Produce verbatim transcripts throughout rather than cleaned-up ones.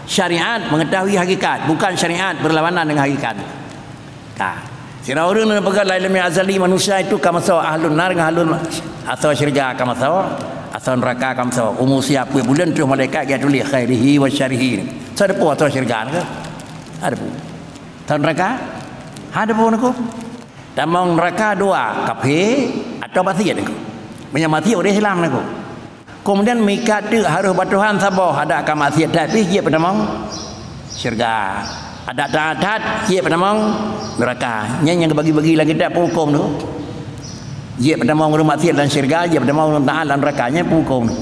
Syariat mengetahui hakikat, bukan syariat berlawanan dengan hakikat. Ka. Sira ureuëng neupeugah lam ilmu azali manusia itu ka masuk ahlun nar ngon ahlun asoe syurga ka masuk, asoe neraka ka masuk. Umu siapui buleuen troh malaikat geujak tuléh khairihi wa syarrihi. Soe teupeue asoe syurga nyoe? Hana teupeue. Asoe neraka? Hana teupeue nyoe. Tamong neraka dua, kafé atau maksiet nyoe. Meunyoe maksiet ureuëng Islam nyoe. Keumudian meuikat teuk harôh bak Tuhan saboh, adak ka maksiet that pih jeuet peutamong syeuruga. Adak taat that jeuet peutamong neuraka. Nyan nyang geubagi-bagi lam kitab peuhukôm tu. Jeuet peutamong ureuëng maksiet lam syeuruga, jeuet peutamong ureuëng taat lam neuraka. Nyan peuhukôm tu.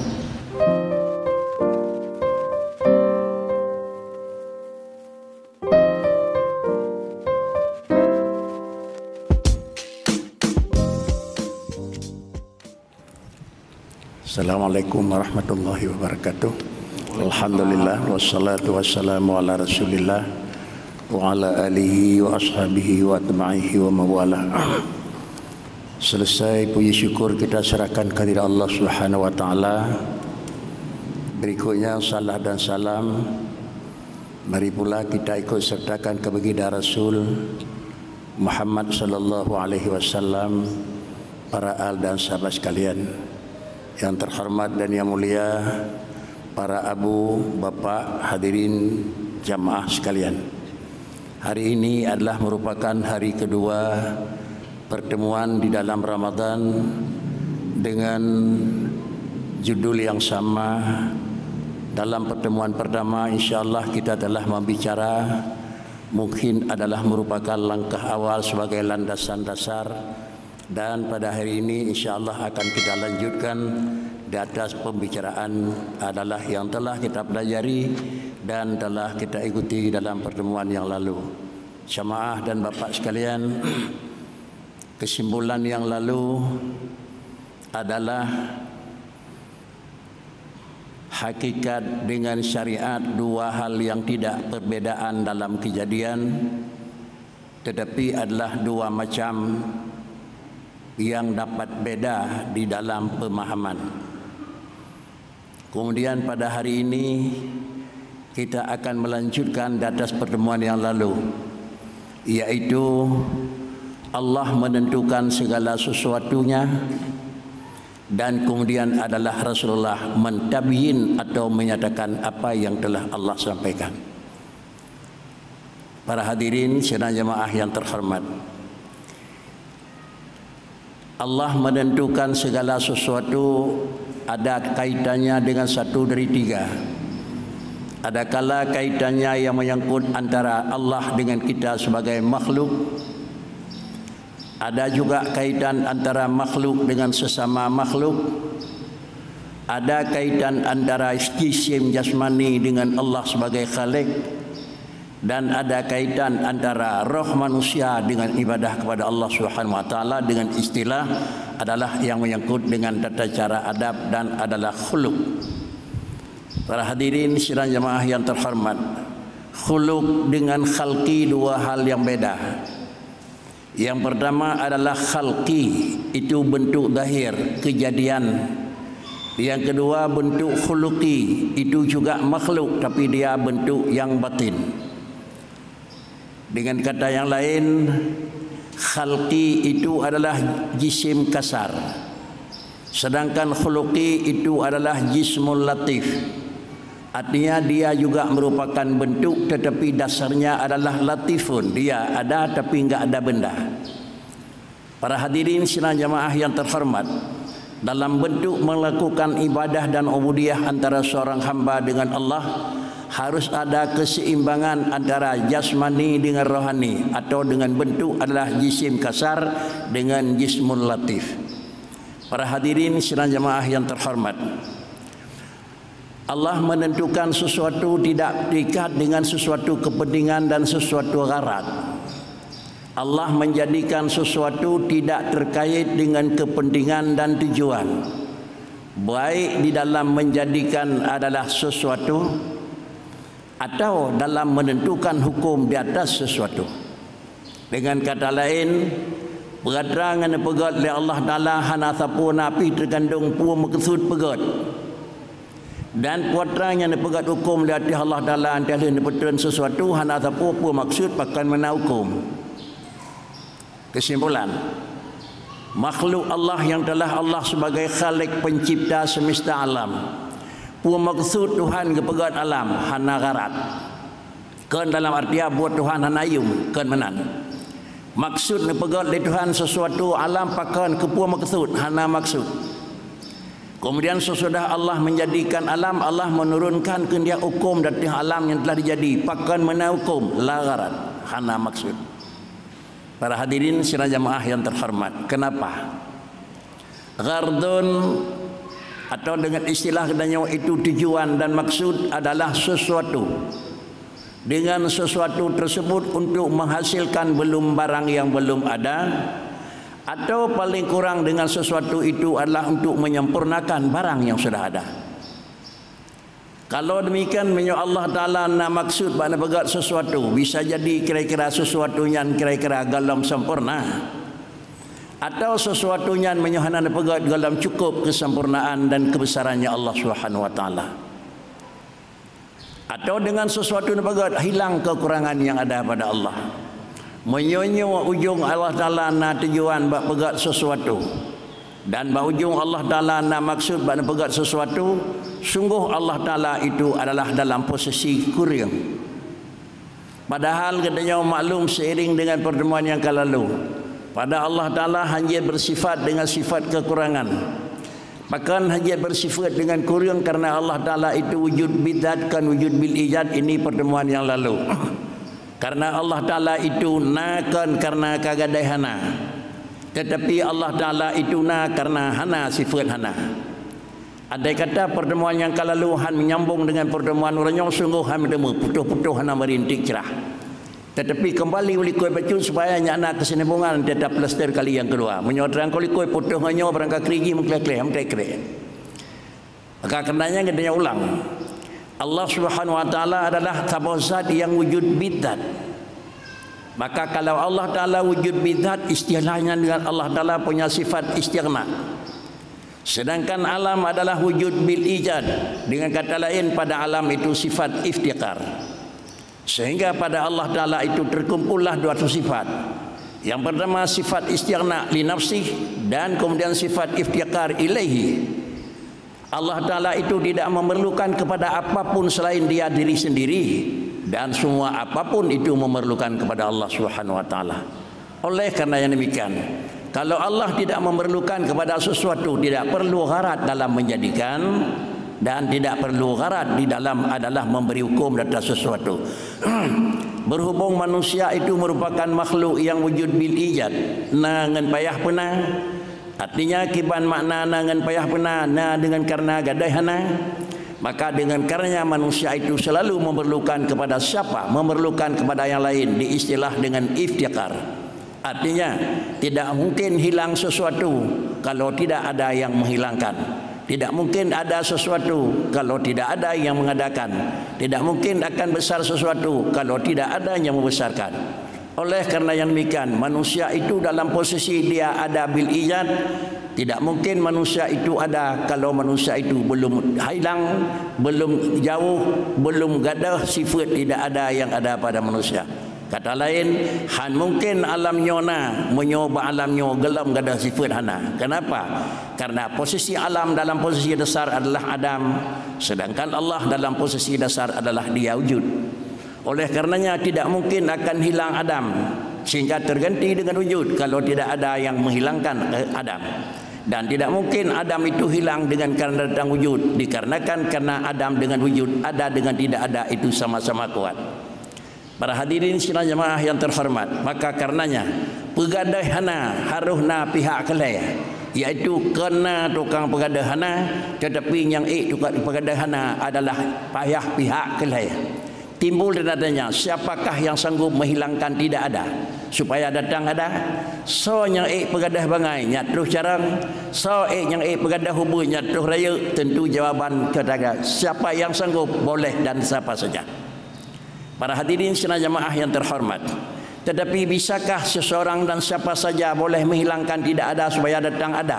Assalamualaikum warahmatullahi wabarakatuh. Alhamdulillah, wassalatu wassalamu ala Rasulillah wa ala alihi wa ashabihi wa atba'ihi wa mawalah. Selesai puji syukur kita serahkan kehadirat Allah Subhanahu wa Taala. Berikutnya, salah dan salam mari pula kita ikut sertakan keu baginda Rasul Muhammad sallallahu alaihi wasallam, para al dan sahabat sekalian. Yang terhormat dan yang mulia para abu, bapak, hadirin jamaah sekalian. Hari ini adalah merupakan hari kedua pertemuan di dalam Ramadan dengan judul yang sama. Dalam pertemuan pertama, insya Allah kita telah membicara, mungkin adalah merupakan langkah awal sebagai landasan dasar, dan pada hari ini, insya Allah, akan kita lanjutkan di atas pembicaraan adalah yang telah kita pelajari dan telah kita ikuti dalam pertemuan yang lalu. Jamaah dan bapak sekalian, kesimpulan yang lalu adalah hakikat dengan syariat dua hal yang tidak perbedaan dalam kejadian, tetapi adalah dua macam yang dapat beda di dalam pemahaman. Kemudian pada hari ini, kita akan melanjutkan di atas pertemuan yang lalu, yaitu Allah menentukan segala sesuatunya, dan kemudian adalah Rasulullah mentabyin atau menyatakan apa yang telah Allah sampaikan. Para hadirin sidang jamaah yang terhormat, Allah menentukan segala sesuatu ada kaitannya dengan satu dari tiga. Adakala kaitannya yang menyangkut antara Allah dengan kita sebagai makhluk, ada juga kaitan antara makhluk dengan sesama makhluk, ada kaitan antara jisim jasmani dengan Allah sebagai Khalik, dan ada kaitan antara roh manusia dengan ibadah kepada Allah Subhanahu wa Taala, dengan istilah adalah yang menyangkut dengan tata cara adab dan adalah khuluk. Para hadirin sidang jamaah yang terhormat, khuluk dengan khalqi dua hal yang beda. Yang pertama adalah khalqi, itu bentuk zahir, kejadian. Yang kedua bentuk khuluqi, itu juga makhluk tapi dia bentuk yang batin. Dengan kata yang lain, khalqi itu adalah jisim kasar. Sedangkan khuluqi itu adalah jismul latif. Artinya dia juga merupakan bentuk tetapi dasarnya adalah latifun. Dia ada tapi enggak ada benda. Para hadirin sidang jamaah yang terhormat, dalam bentuk melakukan ibadah dan ubudiyah antara seorang hamba dengan Allah, harus ada keseimbangan antara jasmani dengan rohani atau dengan bentuk adalah jisim kasar dengan jismul latif. Para hadirin sidang jamaah yang terhormat, Allah menentukan sesuatu tidak terikat dengan sesuatu kepentingan dan sesuatu gharat. Allah menjadikan sesuatu tidak terkait dengan kepentingan dan tujuan, baik di dalam menjadikan adalah sesuatu atau dalam menentukan hukum di atas sesuatu. Dengan kata lain, peugatra nyang neupeugét lé Allah Taala hana sapeue na pih teugandong peue meukeusut peugét. Dan peue atra nyang neupeugét hukôm lé ateueh Allah Taala 'oh lheueh neupeutrön sesuatu hana sapeue-peue maksud pakon meunan hukôm. Keusimpulan, makhluk Allah nyang teulah Allah sebagai Khalik, Pencipta semesta alam. Peue maksud Tuhan geupeugét alam? Hana gharat. Kon dalam artian buet Tuhan hana yum, kon meunan. Maksud neupeugét lé Tuhan sesuatu alam pakon, keupeue maksud? Hana maksud. Kemudian sesudah Allah menjadikan alam, Allah menurunkan kehendak hukôm di ateueh alam nyang telah dijadi. Pakon meunan hukôm? La gharat, hana maksud. Para hadirin sidang jamaah yang terhormat, kenapa? Ghardun, atau dengan istilah geutanyoe itu tujuan dan maksud, adalah sesuatu. Dengan sesuatu tersebut untuk menghasilkan belum barang yang belum ada, atau paling kurang dengan sesuatu itu adalah untuk menyempurnakan barang yang sudah ada. Kalau demikian, meunyoe Allah Taala na maksud bak neupeugét sesuatu, bisa jadi kira-kira sesuatu nyan kira-kira gohlom sempurna, atau sesuatu nyan meunyoe hana neupeugét gohlom cukup kesempurnaan dan kebesarannya Allah Subhanahu wa Taala. Atau dengan sesuatu neupeugét hilang kekurangan yang ada pada Allah. Meunyoe nyoe ujong Allah Taala na tujuan bak peugét sesuatu, dan bak ujong Allah Taala na maksud bak neupeugét sesuatu, sungguh Allah Taala itu adalah dalam posisi kureueng. Padahal geutanyoe maklum seiring dengan pertemuan nyang ka lalu, pada Allah Taala hana jeuet beusifat dengan sifat kekurangan. Pakon hana jeuet beusifat dengan kureueng, karena Allah Taala itu wujud bidzat, kon wujud bil ijad, ini pertemuan nyang lalu. Karena Allah Taala itu na kon karena ka gadôh hana. Tetapi Allah Taala itu na karena hana sifat hana. Andai kata pertemuan nyang ka lalu hana menyambung dengan pertemuan uroe nyoe, sungguh hana meuteumé, putôh-putôh hana meurintik cerah. Tetapi kembali u likot bacut supaya nyan na kesinambungan, teutab plester kali nyang keudua. Meunyoe trang u likot putôh ngon nyoe, barangkakré jih meukleh-kleh, meukrek-krek. Maka karenanya geutanyoe ulang, Allah Subhanahu wa Taala adalah saboh zat nyang wujud bidzat. Maka kalau Allah Taala wujud bidzat, istilah nyan dengan Allah Taala punya sifat istighna. Sedangkan alam adalah wujud bil ijad, dengan kata lain pada alam itu sifat iftiqar. Sehingga pada Allah Taala itu terkumpullah dua sifat. Yang pertama sifat istighna li nafsih, dan kemudian sifat iftiqar ilaihi. Allah Taala itu tidak memerlukan kepada apapun selain Dia diri sendiri, dan semua apapun itu memerlukan kepada Allah Subhanahu wa Taala. Oleh karena yang demikian, kalau Allah tidak memerlukan kepada sesuatu, tidak perlu gharat dalam menjadikan, dan tidak perlu gharat di dalam adalah memberi hukum atas sesuatu. Berhubung manusia itu merupakan makhluk yang wujud bil ijad, na ngon payah peuna, artinya kiban makna na ngon payah peuna, na dengan karena gadôh hana, maka dengan karenanya manusia itu selalu memerlukan kepada siapa? Memerlukan kepada yang lain, diistilah dengan iftiqar. Artinya, tidak mungkin hilang sesuatu kalau tidak ada yang menghilangkan. Tidak mungkin ada sesuatu kalau tidak ada yang mengadakan. Tidak mungkin akan besar sesuatu kalau tidak ada yang membesarkan. Oleh karena yang demikian, manusia itu dalam posisi dia ada bil ijad, tidak mungkin manusia itu ada kalau manusia itu belum hilang, belum jauh, belum gadôh sifat tidak ada yang ada pada manusia. Kata lain, hana mungkin alam nyoe na, meunyoe bak alam nyoe gohlom gadôh sifat hana. Kenapa? Karena posisi alam dalam posisi dasar adalah adam, sedangkan Allah dalam posisi dasar adalah Dia wujud. Oleh karenanya, tidak mungkin akan hilang adam, sehingga terganti dengan wujud kalau tidak ada yang menghilangkan, eh, adam. Dan tidak mungkin adam itu hilang dengan karena datang wujud, dikarenakan karena adam dengan wujud, ada dengan tidak ada itu sama-sama kuat. Para hadirin sidang jamaah yang terhormat, maka karenanya, peugadôh hana harôh na pihak keulhèe, yaitu kon na tukang peugadôh hana, tetapi nyang ék tukang peugadôh hana adalah payah pihak keulhèe. Timbul tanda tanya, siapakah yang sanggup menghilangkan tidak ada, supaya datang ada? Soe nyang ék peugadôh bangai, nyak troh carông? Soe ék nyang ék peugadôh ubeut, nyak troh rayeuk? Tentu jawaban keutaga, siapa yang sanggup, boleh dan siapa saja. Para hadirin sidang jamaah yang terhormat, tetapi bisakah seseorang dan siapa saja boleh menghilangkan tidak ada supaya datang ada?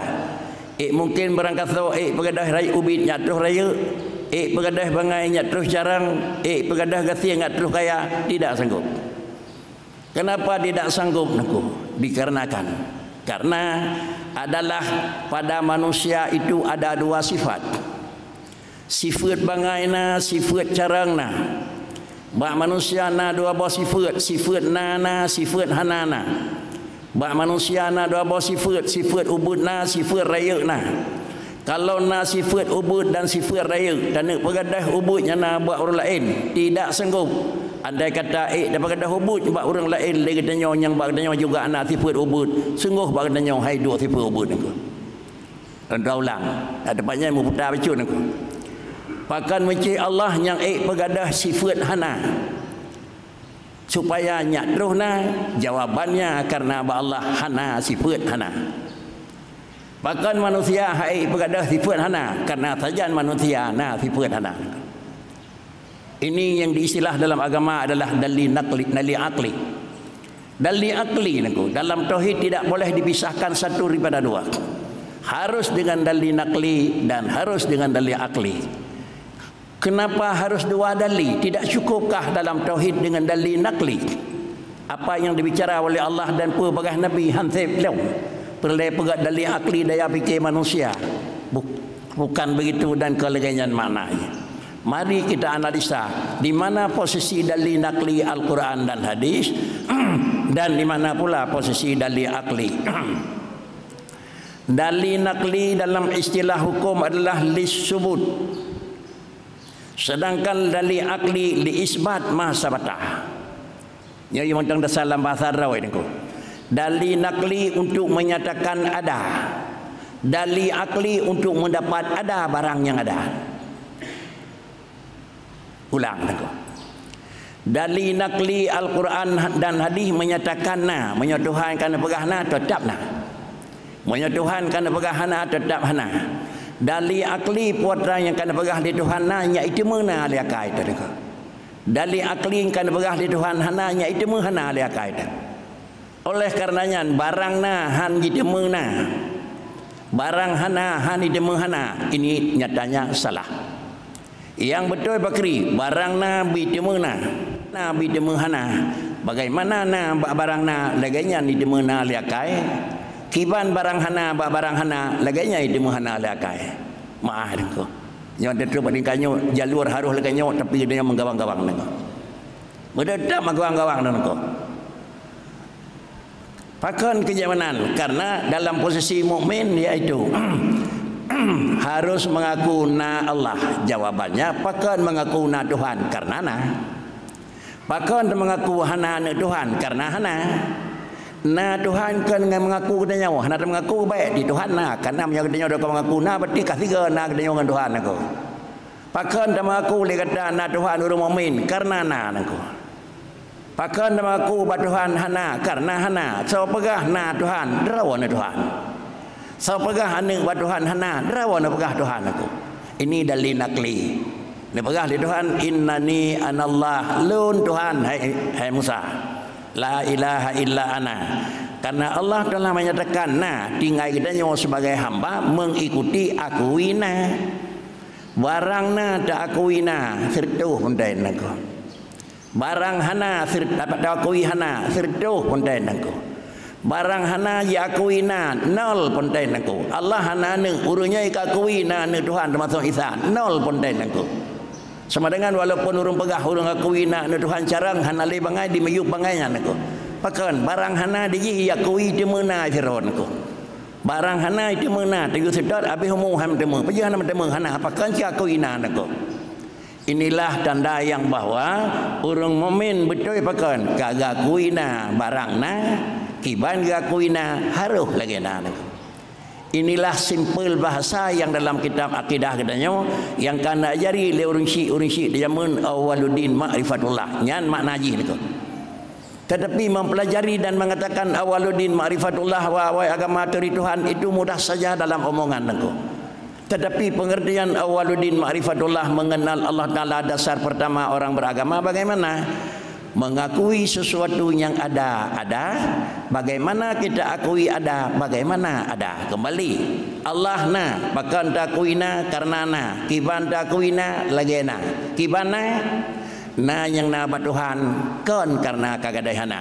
Ék mungkin barangkasoe ék peugadôh rayeuk ubit nyak troh rayeuk? Ék peugadôh bangai nyak troh carông, ék peugadôh gasien nyak troh kaya, tidak sanggup. Kenapa tidak sanggup, Teungku? Dikarenakan, karena adalah pada manusia itu ada dua sifat. Sifeuet bangai na, sifeuet carông na. Bak manusia na dua boh sifeuet, sifeuet na na, sifeuet hana na. Bak manusia na dua boh sifeuet, sifeuet ubeuet na, sifeuet rayeuk na. Kalau na sifeuet ubeuet dan sifeuet rayeuk, taneuk peugadôh ubeuet nyan na bak ureuëng laén, tidak sanggup. Andai kata ék tapeugadôh ubeuet bak ureuëng laén lé geutanyoe nyang bak geutanyoe juga na sifeuet ubeuet, sunggoh bak geutanyoe hai duek sifeuet ubeuet nyan. Lôn ulang, lam teumpat nyan meuputa bacut nyan. Pakon meucih Allah nyang ék peugadôh sifeuet hana, supaya nyak troh na? Jawabannya, karena bak Allah hana sifeuet hana. Pakon manusia han ék peugadôh sifeuet hana? Karena sajan manusia na sifeuet hana. Ini yang diistilah dalam agama adalah dalil nakli, dalil akli. Dalil akli, Teungku, dalam tauhid tidak boleh dipisahkan satu daripada dua. Harus dengan dalil nakli dan harus dengan dalil akli. Kenapa harus dua dalil? Tidak cukupkah dalam tauhid dengan dalil nakli? Apa yang dibicara oleh Allah dan peue bagaih Nabi han sép lom. Peureulée peugah dalil akli daya pikir manusia. Buk-, bukan begitu dan keu lagée nyan maknanya. Mari kita analisa di mana posisi dalil nakli Al-Quran dan hadis dan di mana pula posisi dalil akli. Dalil nakli dalam istilah hukum adalah lis subut. Sedangkan dalil akli li isbat ma sabata. Nyoe mantong dasar lam bahasa droe, Teungku. Dalil nakli untuk menyatakan ada. Dalil akli untuk mendapat ada barang yang ada. Ulang, Teungku. Dalil nakli Al-Quran dan hadis menyatakan na. Meunyoe Tuhan ka neupeugah na, tetap na. Meunyoe Tuhan ka neupeugah hana, tetap hana. Dalil akli, peue nyang ka neupeugah lé Tuhan na, nyak iteumé na lé akai teuh, Teungku. Dalil akli nyang ka neupeugah lé Tuhan hana, nyak iteumé hana lé akai teuh. Oleh karena nyan, barang na han jiteumé na. Barang hana han jiteumé hana. Ini nyatanya salah. Nyang beutôi pakri, barang na biteumé na, na biteumé hana. Bagaimana na bak barang na, lagée nyan jiteumé na lé akai? Kiban barang hana bak barang hana, lagée nyan jiteumé hana lé akai? Meu'ah, Teungku. Nyoe teutrok bak tingkat nyoe, jalur harôh lagée nyoe, tapi geutanyoe meugawang-gawang deungoe. Meuteutap meugawang-gawang deungoe. Pakon keu jeuet meunan? Karena dalam posisi mukmin, yaitu harus mengaku na Allah. Jawabannya, pakon mengaku na Tuhan? Karena na. Pakon teumeungaku hana aneuëk Tuhan? Karena hana. Na Tuhan kon ngon meungaku geutanyoe, hana teumeungaku bék di Tuhan na. Karena meunyoe geutanyoe dua meungaku na, berarti ka sigoe na geutanyoe ngon Tuhan, Teungku. Pakon teumeungaku lé gata na Tuhan ureuëng mukmin? Karena na, Teungku. Pakon teumeungaku bak Tuhan hana? Karena hana. Soe peugah na Tuhan? Droeneuh Tuhan. Soe peugah aneuëk bak Tuhan hana? Droeneuh peugah Tuhan, Teungku. Ini dalil nakli. Neupeugah lé Tuhan, "Innani anallah, lôn Tuhan, hai, hai Musa. La ilaha illa ana." Karena Allah telah menyatakan na, tinggai geutanyoe sebagai hamba mengikuti akui na. Barang na teuakui na, sireutoh peunteng, Teungku. Barang hana sir-, dapat teuakui hana, sireutoh peunteng, Teungku. Barang hana jiakui na, nol peunteng, Teungku. Allah hana aneuëk, ureuëng nyoe ka akui na aneuëk Tuhan teumasok Isa, nol peunteng, Teungku. Sama dengan walaupun ureuëng peugah ureuëng akui na aneuëk Tuhan carông, hana lé bangai di miyueb bangai nyan, Teungku. Pakon, barang hana di jih jiakui teuma na sidroe, Teungku. Barang hana teuma na, tujoh seutôt habéh umu han teuma. Peue jeuet hana teuma, hana, pakon jiakui na, Teungku. Inilah tanda nyang bahwa ureuëng mukmin beutôi pakon ka geukui na barang na, kiban geukui na harôh lagée na. Inilah simpel bahasa nyang dalam kitab akidah geutanyoe nyang ka neuajari lé ureuëng syiek-ureuëng syiek di jameun Awaluddin Ma'rifatullah. Nyan makna jih nyoe. Tetapi mempelajari dan mengatakan Awaluddin Ma'rifatullah, awai-awai agama turi Tuhan, itu mudah saja dalam omongan, Teungku. Tetapi pengertian Awaluddin Ma'rifatullah, mengenal Allah Ta'ala, dasar pertama orang beragama bagaimana? Mengakui sesuatu yang ada, ada. Bagaimana kita akui ada? Bagaimana ada? Kembali. Allah na, pakon takui na, kareuna na. Kiban takui na, lagée na. Kiban na, na nyang na bak Tuhan, kon kareuna ka gadôh hana.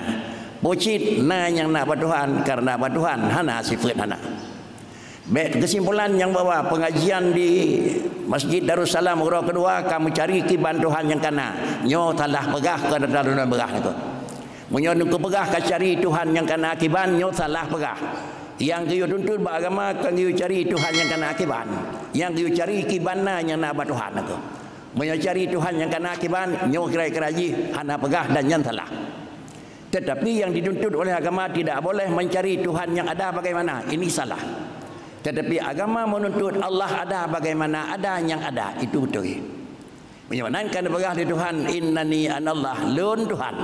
Peue cit na nyang na bak Tuhan, kareuna bak Tuhan hana sifeuet hana. Bék keusimpulan nyang bahwa pengajian di Masjid Darussalam uroe keudua ka meucari kiban Tuhan nyang kana. Nyoe salah peugah, kon ata lôn peugah nyoe. Meunyoe neukeupeugah ka cari Tuhan nyang kana kiban, nyoe salah peugah. Nyang geuyue tuntut bak agama kon geuyue cari Tuhan nyang kana kiban. Nyang geuyue cari kiban na nyang na bak Tuhan nyoe. Meunyoe cari Tuhan nyang kana kiban, nyoe kira-kira jih hana peugah dan nyan salah. Tetapi yang dituntut oleh agama tidak boleh mencari Tuhan yang ada bagaimana. Ini salah. Tetapi agama menuntut Allah ada bagaimana ada yang ada. Itu betul. Meunyoe nan kan peugah lé Tuhan, "Innani anallah," lôn Tuhan.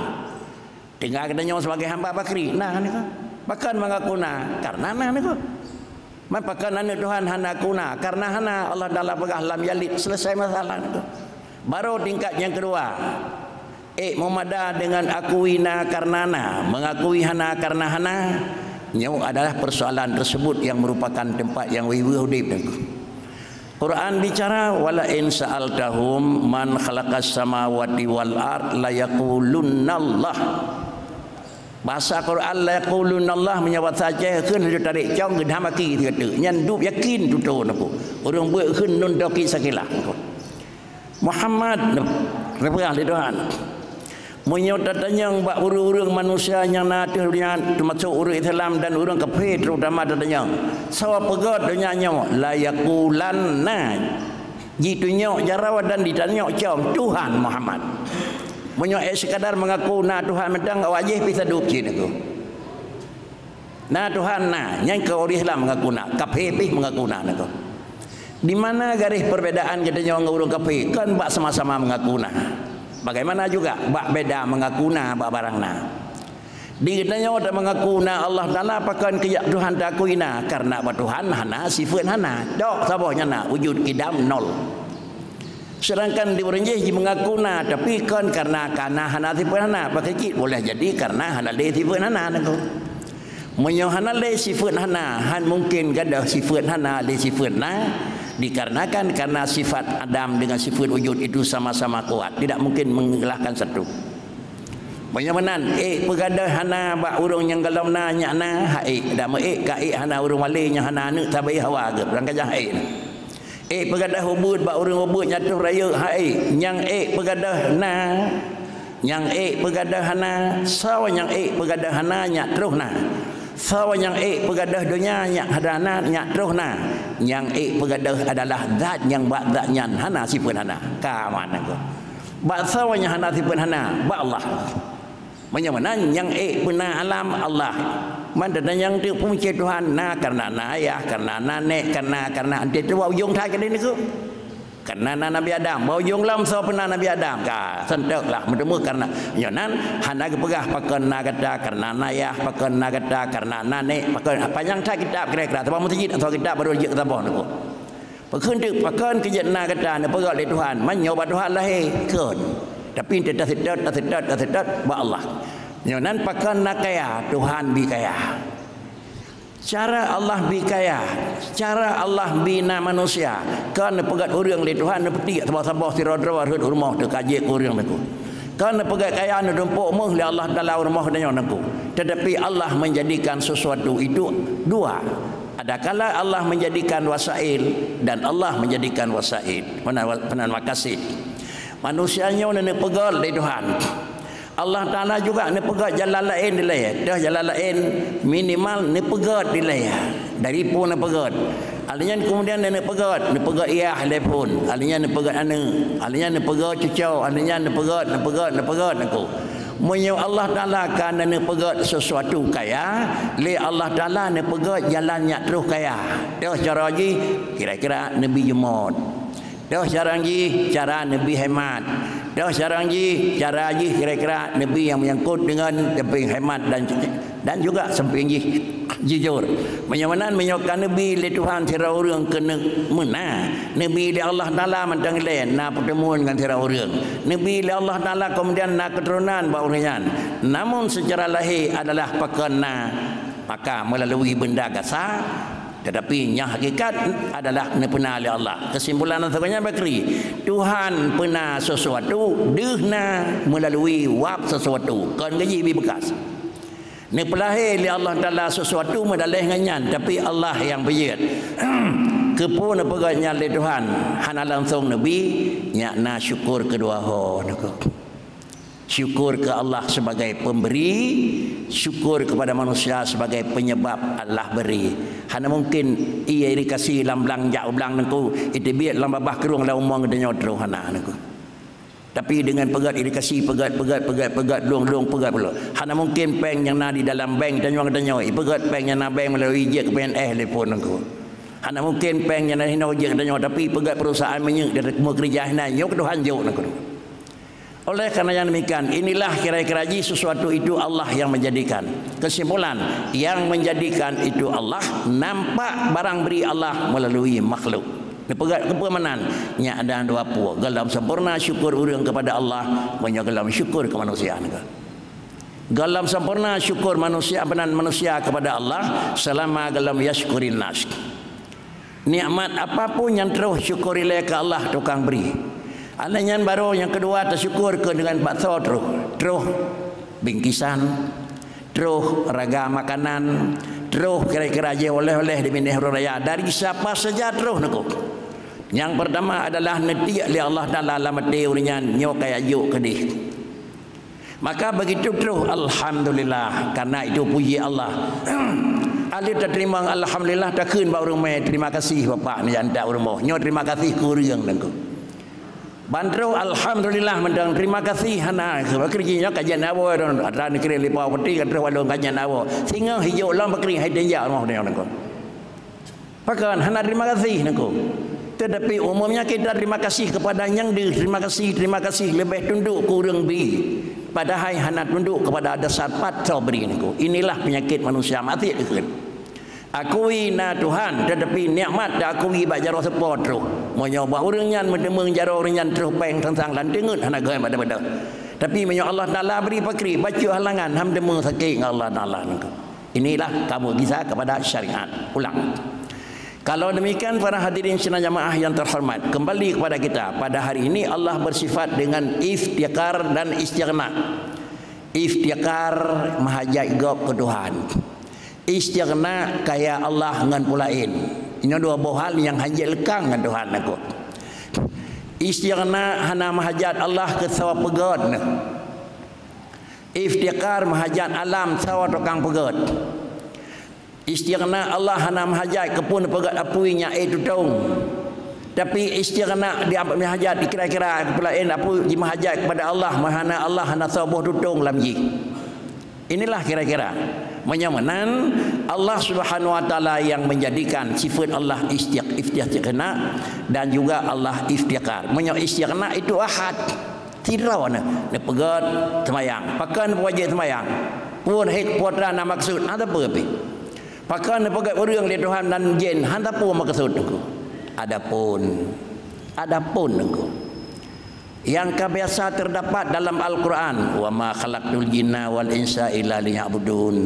Tinggai geutanyoe sebagai hamba bakri. Nah, ni kan. Pakon mengaku na, karena nah, ni kan. Man pakon aneuëk Tuhan hana aku na, karena hana Allah Taala peugah lam yalid, selesai masalah tu. Baru tingkat yang kedua, ék meumada dengan akui na karena na, mengakui hana karena hana, nyoe adalah persoalan tersebut yang merupakan tempat yang weueh udeb. Quran bicara, "Wala in sa'altahum man khalaqas samawati wal ard la yaqulunnallah." Basa Quran, "La yaqulunallah," meunyoe basa Aceh, kheun laju tarek cong, geudham aki sigoe teuk. Nyan dub yakin tutoe nako. Ureuëng beuet kheun nun toki sakilah. Muhammad, neupeugah lé Tuhan. Meunyoe tatanyong bak ureuëng-ureuëng manusia nyang na ateueh donya, teumasok ureuëng Islam dan ureuëng kafé terutama tatanyong, "Soe peugöt donya nyoe?" La yaqulanna. Jitunyok jaroe dan jitanyok cong, Tuhan Muhammad. Meunyoe ék sekadar mengaku na Tuhan mantong, awak jih pih sadub cit nako. Na Tuhan na, nyan keu ureuëng Islam mengaku na, kafé pih mengaku na nako. Di mana garis perbedaan geutanyoe ngon ureuëng kafé? Kan bak sama-sama mengaku na. Bagaimana juga bak beda mengaku na bak barang na. Di geutanyoe ta mengaku na Allah Taala, pakon keu jak Tuhan takui na, karena bak Tuhan hana sifeuet hana. Dok saboh nyan na, wujud kidam nol. Sedangkan di ureuëng jih jimeungaku na, tapi kon karena kana hana sifeuet hana, pakon cit boleh jadi karena hana lé sifeuet hana nako. Meunyoe hana lé sifeuet hana, han mungken gadôh sifeuet hana lé sifeuet na, dikarenakan karena sifat adam dengan sifat wujud itu sama-sama kuat, tidak mungkin mengalahkan satu. Meunyoe meunan, ék peugadôh hana bak ureuëng nyang gohlom na nyak na, ha ék, dan meuék ka ék hana ureuëng malée nyang hana aneuëk sabe hawa geuh, ureuëng kajah ha ék. Ék peugadôh ubeuet bak ureuëng ubeuet nyang troh rayeuk, ha ék, nyang ék peugadôh na, nyang ék peugadôh hana, soe nyang ék peugadôh hana nyak troh na. Soe nyang ék peugadôh donya nyak hana, nyak troh na. Nyang ék peugadôh adalah zat nyang bak zat nyan hana sifeuet hana. Ka aman nyan. Bak soe nyang hana sifeuet hana? Bak Allah. Meunyoe meunan nyang ék peuna alam Allah. Man tatanyong teuk peue cit Tuhan, na karena na ayah, karena na nék, karena, karena anté tu bak ujong that keudeh niko. Karena na Nabi Adam, bak ujong lom soe peuna Nabi Adam. Ka, seunteuk lah, meuteumé karena. Nyoe nan, hana geupeugah pakon na gata, karena na ayah, pakon na gata, karena na nék, pakon, panyang that kitab kira-kira, teuma meuseujid atau kitab baru jeuet saboh niko. Pakon teuk, pakon keu jeuet na gata neupeugah lé Tuhan, meunyoe bak Tuhan lahé, kon. Tapi teuh taseutôt, taseutôt, taseutôt bak Allah. Nyoe nan pakon na kaya, Tuhan bi kaya. Cara Allah bi kaya, cara Allah bi na manusia, kon neupeugét ureuëng lé Tuhan neupeutik saboh-saboh sidroe-droe rhot u rumoh teuka jeuet keu ureuëng teungku. Kon neupeugét kaya neutumpôk méuh lé Allah Taala u rumoh tanyoe teungku. Tetapi Allah menjadikan sesuatu itu dua. Adakala Allah menjadikan wasail dan Allah menjadikan wasaid. Peunan, peunan makasih. Manusia nyoe neupeugét lé Tuhan. Allah Taala juga neupeugét jalan laén dilée. Dah jalan laén minimal neupeugét dilée. Dari phon neupeugét. Alnyan kemudian neupeugét, neupeugét yah lé phon. Alnyan neupeugét aneuëk. Alnyan neupeugét cucoe. Alnyan neupeugét, neupeugét, neupeugét nako. Meunyoe Allah Taala ka neupeugét sesuatu kaya, lé Allah Taala neupeugét jalan nyak troh kaya. Dah cara jih kira-kira neubi jeumot. Dah cara jih cara neubi hemat. Dah cara jih cara jih kira-kira neubi nyang menyangkut dengan neubi hemat dan, dan juga samping jih jujur. Meunyoe meunan, meunyoe ka neubi lé Tuhan sidroe ureuëng keuneuk meuna, neubi lé Allah Taala mantong lé na pertemuan ngon sidroe ureuëng. Neubi lé Allah Taala kemudian na keturunan bak ureuëng nyan. Namun secara lahé adalah pakon na, maka melalui benda gasa, Tetapi nyang hakikat adalah neupeuna lé Allah. Kesimpulan nyang sigoe nyan bakri, Tuhan peuna sesuatu deuh na melalui wab sesuatu, kon geuji bi beukas. Neupeulahé lé Allah Taala sesuatu meudaleh ngon nyan, tapi Allah nyang peujeuet. Keupeue neupeugah nyan lé Tuhan, hana langsong neubi, nyak na syukur keudua ho neuko. Syukur ke Allah sebagai pemberi, syukur kepada manusia sebagai penyebab Allah beri. Hana mungkin ie irigasi lam blang jak u blang neuko, iteubiet lam babah krueng lam umong geutanyoe troh hana neuko. Tapi dengan peugét irigasi, peugét, peugét, peugét, peugét, lung, lung, peugét pula. Hana mungkin péng nyang na di dalam bank tanyoe geutanyoe, ipeugét péng nyang na bank melalui jeuet ke P N S telepon neuko. Hana mungkin péng nyang na hinoe jeuet geutanyoe, tapi peugét perusahaan minyeuk dan meukeureuja hina nyoe keu Tuhan jok neuko. Oleh karena yang demikian, inilah kira-kira jih sesuatu itu Allah yang menjadikan. Kesimpulan, yang menjadikan itu Allah, nampak barang beri Allah melalui makhluk. Neupeugah keupeue meunan? Nyak dan dua pue. Golom sempurna syukur ureuëng kepada Allah, meunyoe golom syukur ke manusia. Golom sempurna syukur manusia, benan manusia kepada Allah, selama golom yashkurin nas. Nikmat apapun nyang troh syukur ilée ke Allah tukang beri. Alai nyan baru nyang keudua tasyukur ke dengan bakso troh. Troh bingkisan, troh raga makanan, troh kira-kira jih oleh-oleh di binéh ureuëng raya. Dari siapa saja troh neuko. Nyang pertama adalah neutiek lé Allah Taala lam até ureuëng nyan nyoe kaya jok keudeh. Maka begitu troh alhamdulillah, karena itu puji Allah. Ahli tateurimong alhamdulillah takheun bak ureuëng mé, terima kasih Bapak ni antak ureuëng moh. Nyoe terima kasih keu ureuëng neuko. Ban troh alhamdulillah mantong, terima kasih hana. Bakri jih nyoe kajian awo don, atra negeri lipau peti ka troh walong kajian awo. Singoh hijok lom bakri hai tenjak moh neuko. Pakon hana terima kasih neuko. Tetapi umumnya kita terima kasih kepada nyang deuh, terima kasih, terima kasih lebih tunduk ke ureuëng bi. Padahai hana tunduk kepada dasar pat soe bri neuko. Inilah penyakit manusia maté dikheun. Akui na Tuhan, tetapi nikmat diakui bak jaroe seupôt troh. Meunyoe bak ureuëng nyan meuteumeung jaroe ureuëng nyan troh péng sang-sang lam teungeut hana geuh pada-pada. Tapi meunyoe Allah Taala bri pakri, bacut halangan, ham teumeu sakét ngon Allah Taala neuko. Inilah kamu gisa kepada syariat. Ulang. Kalau demikian, para hadirin sidang jamaah yang terhormat, kembali kepada kita. Pada hari ini, Allah bersifat dengan iftiqar dan istighna. Iftiqar, meuhajat gob keu Tuhan. Istighna, kaya Allah ngon peue laén. Nyoe dua boh hal nyang hanjeuet leukang ngon Tuhan neuko. Istighna hana meuhajat Allah keu soe peugét neuh. Iftiqar meuhajat alam soe tukang peugét. Istighna Allah hana meuhajat keu peue neupeugét apui nyak éh tutong. Tapi istighna di meuhajat kira-kira keu peue laén apui jimeuhajat kepada Allah, meuhana Allah hana soe boh tutong lam jih. Inilah kira-kira. Meunyoe meunan, Allah Subhanahu wa Taala yang menjadikan sifat Allah istiq-, iftiqna dan juga Allah iftiqar. Meunyoe istighna itu ahad. Sidroe neuh, neupeugét seumayang. Pakon wajéb seumayang? Peue hik putra na maksud? Ada peue pih? Pakon neupeugét ureuëng lé Tuhan dan jén? Hana peue maksud neuko. Adapun, adapun neuko. Yang ka biasa terdapat dalam Al-Quran, "Wa ma khalaqtul jinna wal insa illa liya'budun."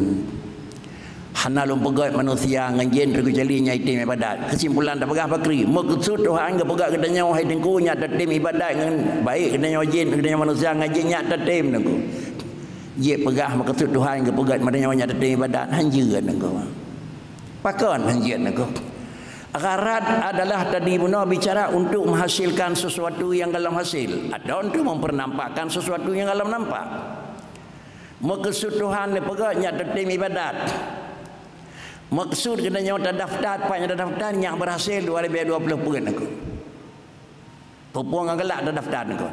Hana lôn peugét manusia ngon jén teukecuali nyang item ibadat. Kesimpulan tapeugah bakri, meukeusut Tuhan geupeugah geutanyoe hai teungku nyak tatem ibadat ngon baik geutanyoe jén, geutanyoe manusia ngon jén nyak tatem teungku. Jeuet peugah meukeusut Tuhan geupeugét meunyoe nyan tatem ibadat, hanjeuet neuko. Pakon hanjeuet neuko? Gharat adalah tadi bunoe bicara untuk menghasilkan sesuatu yang golom hasil atau untuk mempernampakkan sesuatu yang golom nampak. Meukeusut Tuhan neupeugét nyak tatem ibadat. Meukeusut geutanyoe tadaftar, pat nyak tadaftar nyak berhasil dua ribu dua puluh peuet neuko. Peue-peue nyang galak tadaftar neuko.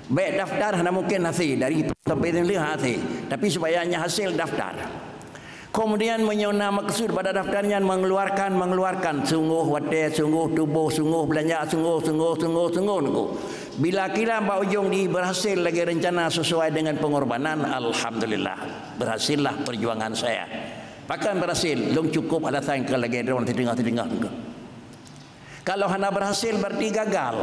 Bék daftar hana mungkin hase dari sampai lheueh hase. Tapi supaya nyan hasil daftar. Kemudian meunyoe na maksud pada daftar nyan mengeluarkan, mengeluarkan sungguh watée, sungguh tuboh, sungguh beulanja, sungguh, sungguh, sungguh, sungguh neuko. Bila kira bak ujong di berhasil lagée rencana sesuai dengan pengorbanan, alhamdulillah, berhasillah perjuangan saya. Pakon berhasil, lôn cukup alasan keu lagée droe teudeungoe-teudeungoe neuko. Kalau hana berhasil, berarti gagal.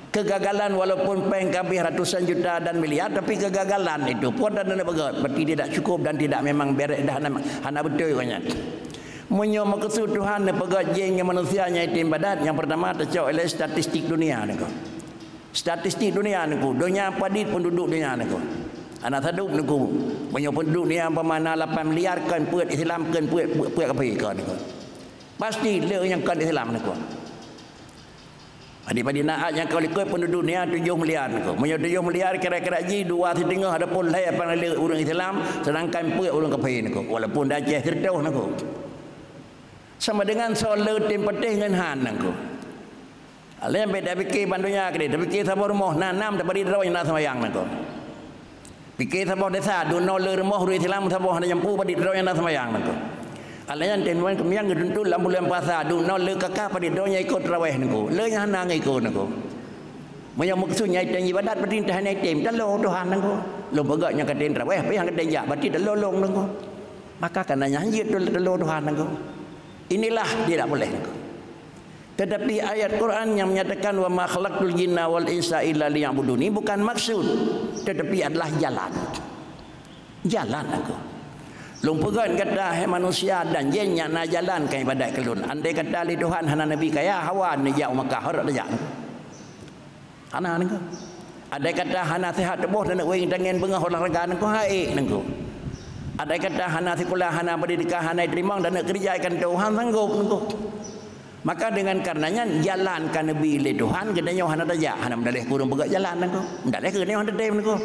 Kegagalan walaupun péng ka habéh ratusan juta dan miliar, tapi kegagalan itu pun dan hana beugét, berarti tidak cukup dan tidak memang berek dah hana, hana beutôi nyan. Meunyoe meukeusut Tuhan neupeugét jén ngon manusia nyang item ibadat, nyang peurtama teucok lé statistik dunia niko. Statistik dunia niko, donya padit penduduk dunia niko. Hana sadub niko. Meunyoe penduduk dunia umpama na lapan miliar, kon peuet Islam, kon peuet, peuet, peuet kafé kon niko. Pasti le nyang kon Islam niko. Padit-padit na nyang ka likot penduduk dunia tujoh miliar niko. Meunyoe tujoh miliar, kira-kira jih dua siteungoh ataupun lhèe pang le ureueng Islam, seudangkan peuet ureueng kafé niko. Walaupun di Aceh siratoh niko. Sama dengan soe le tem patéh ngon han niko. Alèh bèk tapike ban donya keudéh, tapike saboh rumoh na nam tapadit droe nyang na seumayang niko. Pike saboh desa, dum noe le rumoh ureueng Islam saboh hana jampu padit droe nyang na seumayang niko. Alèh nyan tem wan keumiang geutuntut lam buleuen puasa, dum noe le kaka padit droe nyang ikot taraweh niko. Le nyang hana ngon ikot niko. Meunyoe meukeusut nyang item ibadat, berarti entah hana item, talo Tuhan niko. Lôn peugah nyang katem taraweh, pih nyang katem jak, berarti talo lôn niko. Maka kana nyan jeuet talo Tuhan niko. Inilah tidak boleh niko. Tetapi ayat Quran yang menyatakan, "Wa ma khalaqtul jinna wal insa illa liya'buduni," bukan maksud, tetapi adalah jalan. Jalan aku. Lôn peugah gata, hai manusia dan jin, nyan na jalan keu ibadat keu lôn. Andai kata lé Tuhan hana neubi kaya, hawa neujak u Makkah, harôh tajak. Hana niko. Andai kata hana sihat tuboh dan wéng tangen beungoh olahraga niko, hai niko. Andai kata hana sikula, hana pendidikan, hana teurimong dan keureuja ikan Tuhan sanggob niko. Maka dengan karena nyan, jalan ka neubi lé Tuhan, geutanyoe hana tajak, hana meudaleh keu ureueng peugah jalan niko. Meudaleh keu geutanyoe hana teutem niko.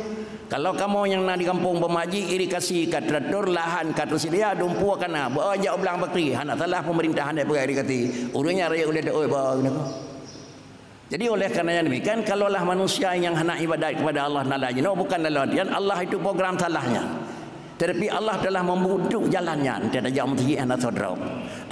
Kalau kamoe nyang na di gampông beumaji, irigasi ka teratur, lahan ka teuseudia, dumpeue ka na, beu jak u blang bakri, hana salah pemerintah hana peugah irigasi. Ureueng nyang rayeuk ulèe teuôt beu niko. Jadi, oleh karena yang demikian, kalaulah manusia yang hana ibadat kepada Allah Taala jinoe, bukan dalam artian Allah itu program salahnya. Tetapi Allah telah membentuk jalannya. Entah tajak meuseujid hana soe droe.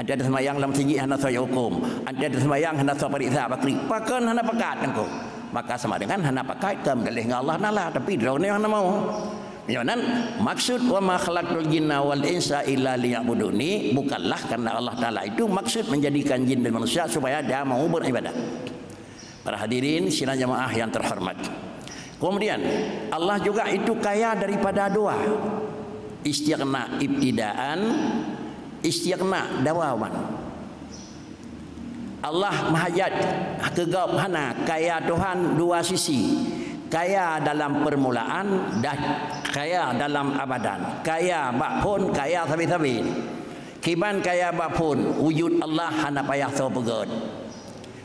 Entah taseumayang lam meuseujid hana soe huköm. Entah taseumayang hana soe pariksa bakri. Pakon hana pakat niko. Maka sama dengan hana pakat ka meudaleh ngon Allah Taala. Tapi droeneuh hana mau. Nyoe nan maksud, "Wa ma khalaqtul jinna wal insa illa liya'buduni," bukanlah karena Allah Taala itu maksud menjadikan jin dan manusia supaya dia mau beribadat. Para hadirin sidang jamaah yang terhormat. Kemudian, Allah juga itu kaya daripada dua. Istighna ibtidaan, istighna dawaman. Allah meuhajat keu gob hana, kaya Tuhan dua sisi. Kaya dalam permulaan dan kaya dalam abadan. Kaya bak phon, kaya sabe-sabe. Kiban kaya bak phon, wujud Allah hana payah soe peugét.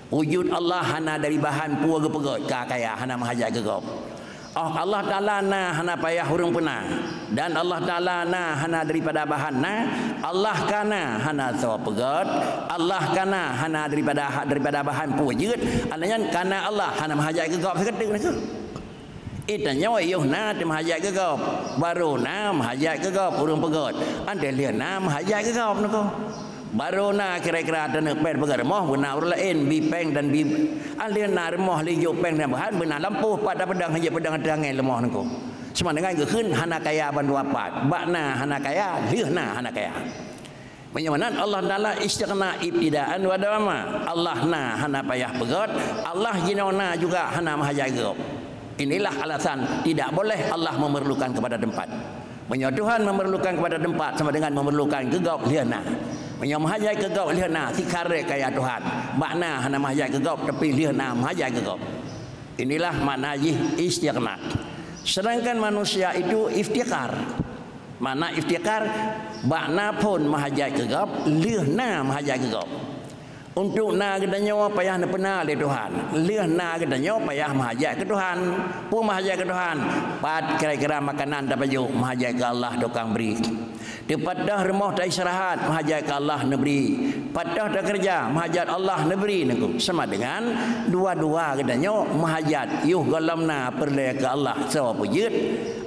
Wujud Allah hana dari bahan peue geupeugét, ka kaya hana meuhajat keu gob. Oh, Allah Taala na hana payah ureueng peuna, dan Allah Taala na hana daripada bahan na, Allah ka na hana soe peugét, Allah ka na hana daripada, daripada bahan peue jeuet, alèh nyan ka na Allah hana meuhajat keu gob sigoe teuh. Geutanyoe yoh na teumeuhajat keu gob, barô na meuhajat keu gob ureueng peugét, 'oh lheueh na meuhajat keu gob niko. Barô na kira-kira taneuk péng peugét rumoh, beuna ureueng laén bi péng dan bi, 'oh lheueh na rumoh lé jok péng dan bahan, beuna lampôh pat tapeudong, hana peudong ateueh angén rumoh niko. Sama dengan geukheun hana kaya bandua pat, bak na hana kaya, lheueh na hana kaya. Meunyoe meunan, Allah Taala istighna ibtidaan wa dawama. Allah na hana payah peugét, Allah jinoe na juga hana meuhajat gob. Inilah alasan tidak boleh Allah memerlukan kepada tempat. Meunyoe Tuhan memerlukan kepada tempat, sama dengan memerlukan keu gob lheueh na. Meunyoe meuhajat keu gob lheueh na, sikarek kaya Tuhan. Bak na hana meuhajat keu gob, tapi lheueh na meuhajat keu gob. Inilah makna jih istighna. Sedangkan manusia itu iftikhar. Makna iftikhar, bak na phon meuhajat keu gob, lheueh na meuhajat keu gob. Untuk na geutanyoe payah neupeuna lé Tuhan, lheueh na geutanyoe payah meuhajat keu Tuhan. Peue meuhajat keu Tuhan? Pat kira-kira makanan tapajoh, meuhajat keu Allah tukang bri. Teupat teuh rumoh taistirahat, meuhajat keu Allah neubri. Pat teuh takeureuja, meuhajat Allah neubri niko. Sama dengan dua-dua geutanyoe meuhajat, yoh gohlom na peureulèe keu Allah soe peujeuet,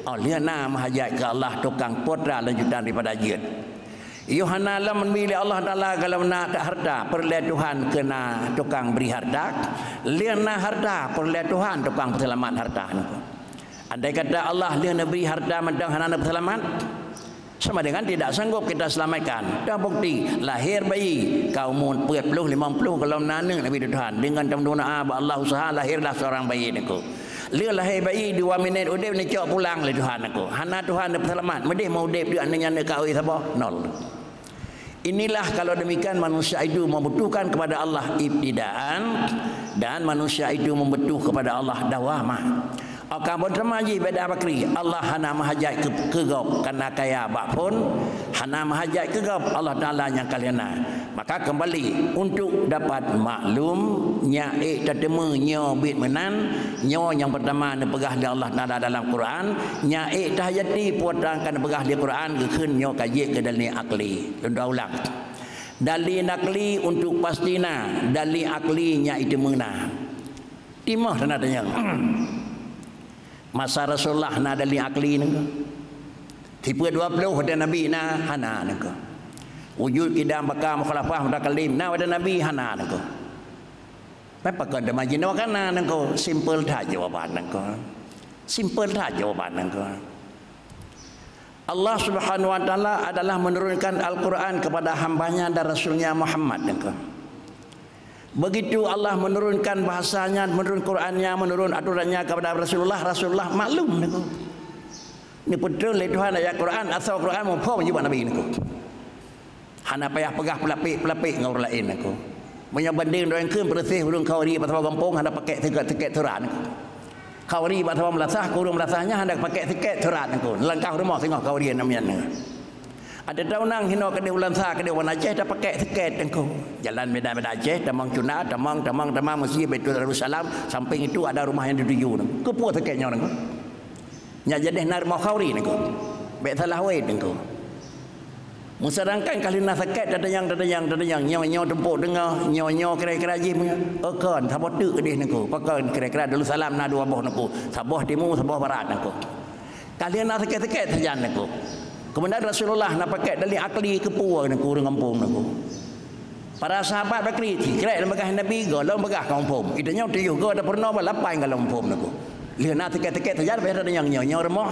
'oh lheueh na meuhajat keu Allah tukang putra lanjutan daripada jeuet. Yoh hana lom neubri lé Allah Taala gohlom na harta, peureulèe Tuhan keu na tukang bri harta, lheueh na harta, peureulèe Tuhan tukang peuseulamat harta niko. Andai kata Allah lheueh neubri harta mantong hana neupeuseulamat, sama dengan tidak sanggup kita selamatkan. Dah bukti, lahir bayi ka umu peuet ploh, limong ploh gohlom na aneuk neubri Tuhan. Deungon tameudoa bak Allah, usaha lahirlah seorang bayi niko. Lheueh lahé bayi dua minét udép neucok pulang lé Tuhan niko. Hana Tuhan neupeuseulamat, meudéh meuudép deuk aneuk nyan ka oi saboh? Nol. Inilah kalau demikian manusia itu membutuhkan kepada Allah ibtidaan dan manusia itu membutuh kepada Allah dawamah. Akan bertema jih beda bakri, Allah hana meuhajat keu, keu gob karena kaya bak phon, hana meuhajat keu gob Allah Taala nyang ka lheueh na. Maka kembali untuk dapat maklum, nyak ék tateumé nyoe bit meunan, nyoe nyang pertama neupeugah lé Allah Taala dalam Quran, nyak ék tahayati peue nyang ka neupeugah lé Quran, geukheun nyoe ka jeuet keu dalil akli. Lôn ulang. Dalil akli untuk pasti na, dalil akli nyak iteumé na. Timoh teuntang tanyong. Masa Rasulullah na dalil akli nengko. Tipe dua puluh watèe Nabi na hana nengko. Wujud kidam baka mukhalafah mutakallim na watèe Nabi hana nengko. Pakon teuma jinoe ka na nengko. Simple that jawaban nengko. Simple that jawaban nengko. Allah Subhanahu wa Taala adalah menurunkan Al-Quran kepada hambanya dan Rasulnya Muhammad nengko. Begitu Allah menurunkan bahasanya, menurun Qurannya, menurun aturannya kepada Rasulullah, Rasulullah maklum nengko. Neupeutrön lé Tuhan ayat Quran, asai Quran muphom jibak Nabi nengko. Hana payah peugah peulapék-peulapék ngon ureuëng laén nengko. Meunyoe bandeng droe kheun peureuséh ureuëng Khawari bak saboh gampông hana pakai siket-siket surat nengko. Khawari bak saboh meulasah, keu ureuëng meulasah nyan hana pakai siket surat nengko. Langkah rumoh singoh Khawari namian nengko. Ada taunang hino keudeh ulansa keudeh wan Aceh tapakai siket nengko. Jalan Medan-Medan Aceh, tamong Cunda, tamong, tamong, tamong meuseujid Baitul Darussalam, samping itu ada rumah yang dituju nengko. Keupeue siket nyoe nengko? Nyak jadeh na rumoh Khawari nengko. Bék salah wét nengko. Meusadangkan ka lheueh na siket tatanyong, tatanyong, tatanyong, nyoe, nyoe tumpok teungoh, nyoe, nyoe kira-kira jih meunyoe. Oh kon, saboh teuk keudeh nengko. Pakon kira-kira Darussalam na dua boh nengko. Saboh timu, saboh barat nengko. Ka lheueh na siket-siket sajan nengko. Kemudian Rasulullah na pakai dalil akli keupeue nengko ureuëng gampông nengko. Para sahabat bakri, sikrek lam bagah Nabi, goh lom bagah ka muphom. Ita nyoe tujoh goe tapeurunoe bah lapan goe lom muphom nengko. Lheueh na tiket-tiket sajan, bah tatanyong nyoe, nyoe rumoh.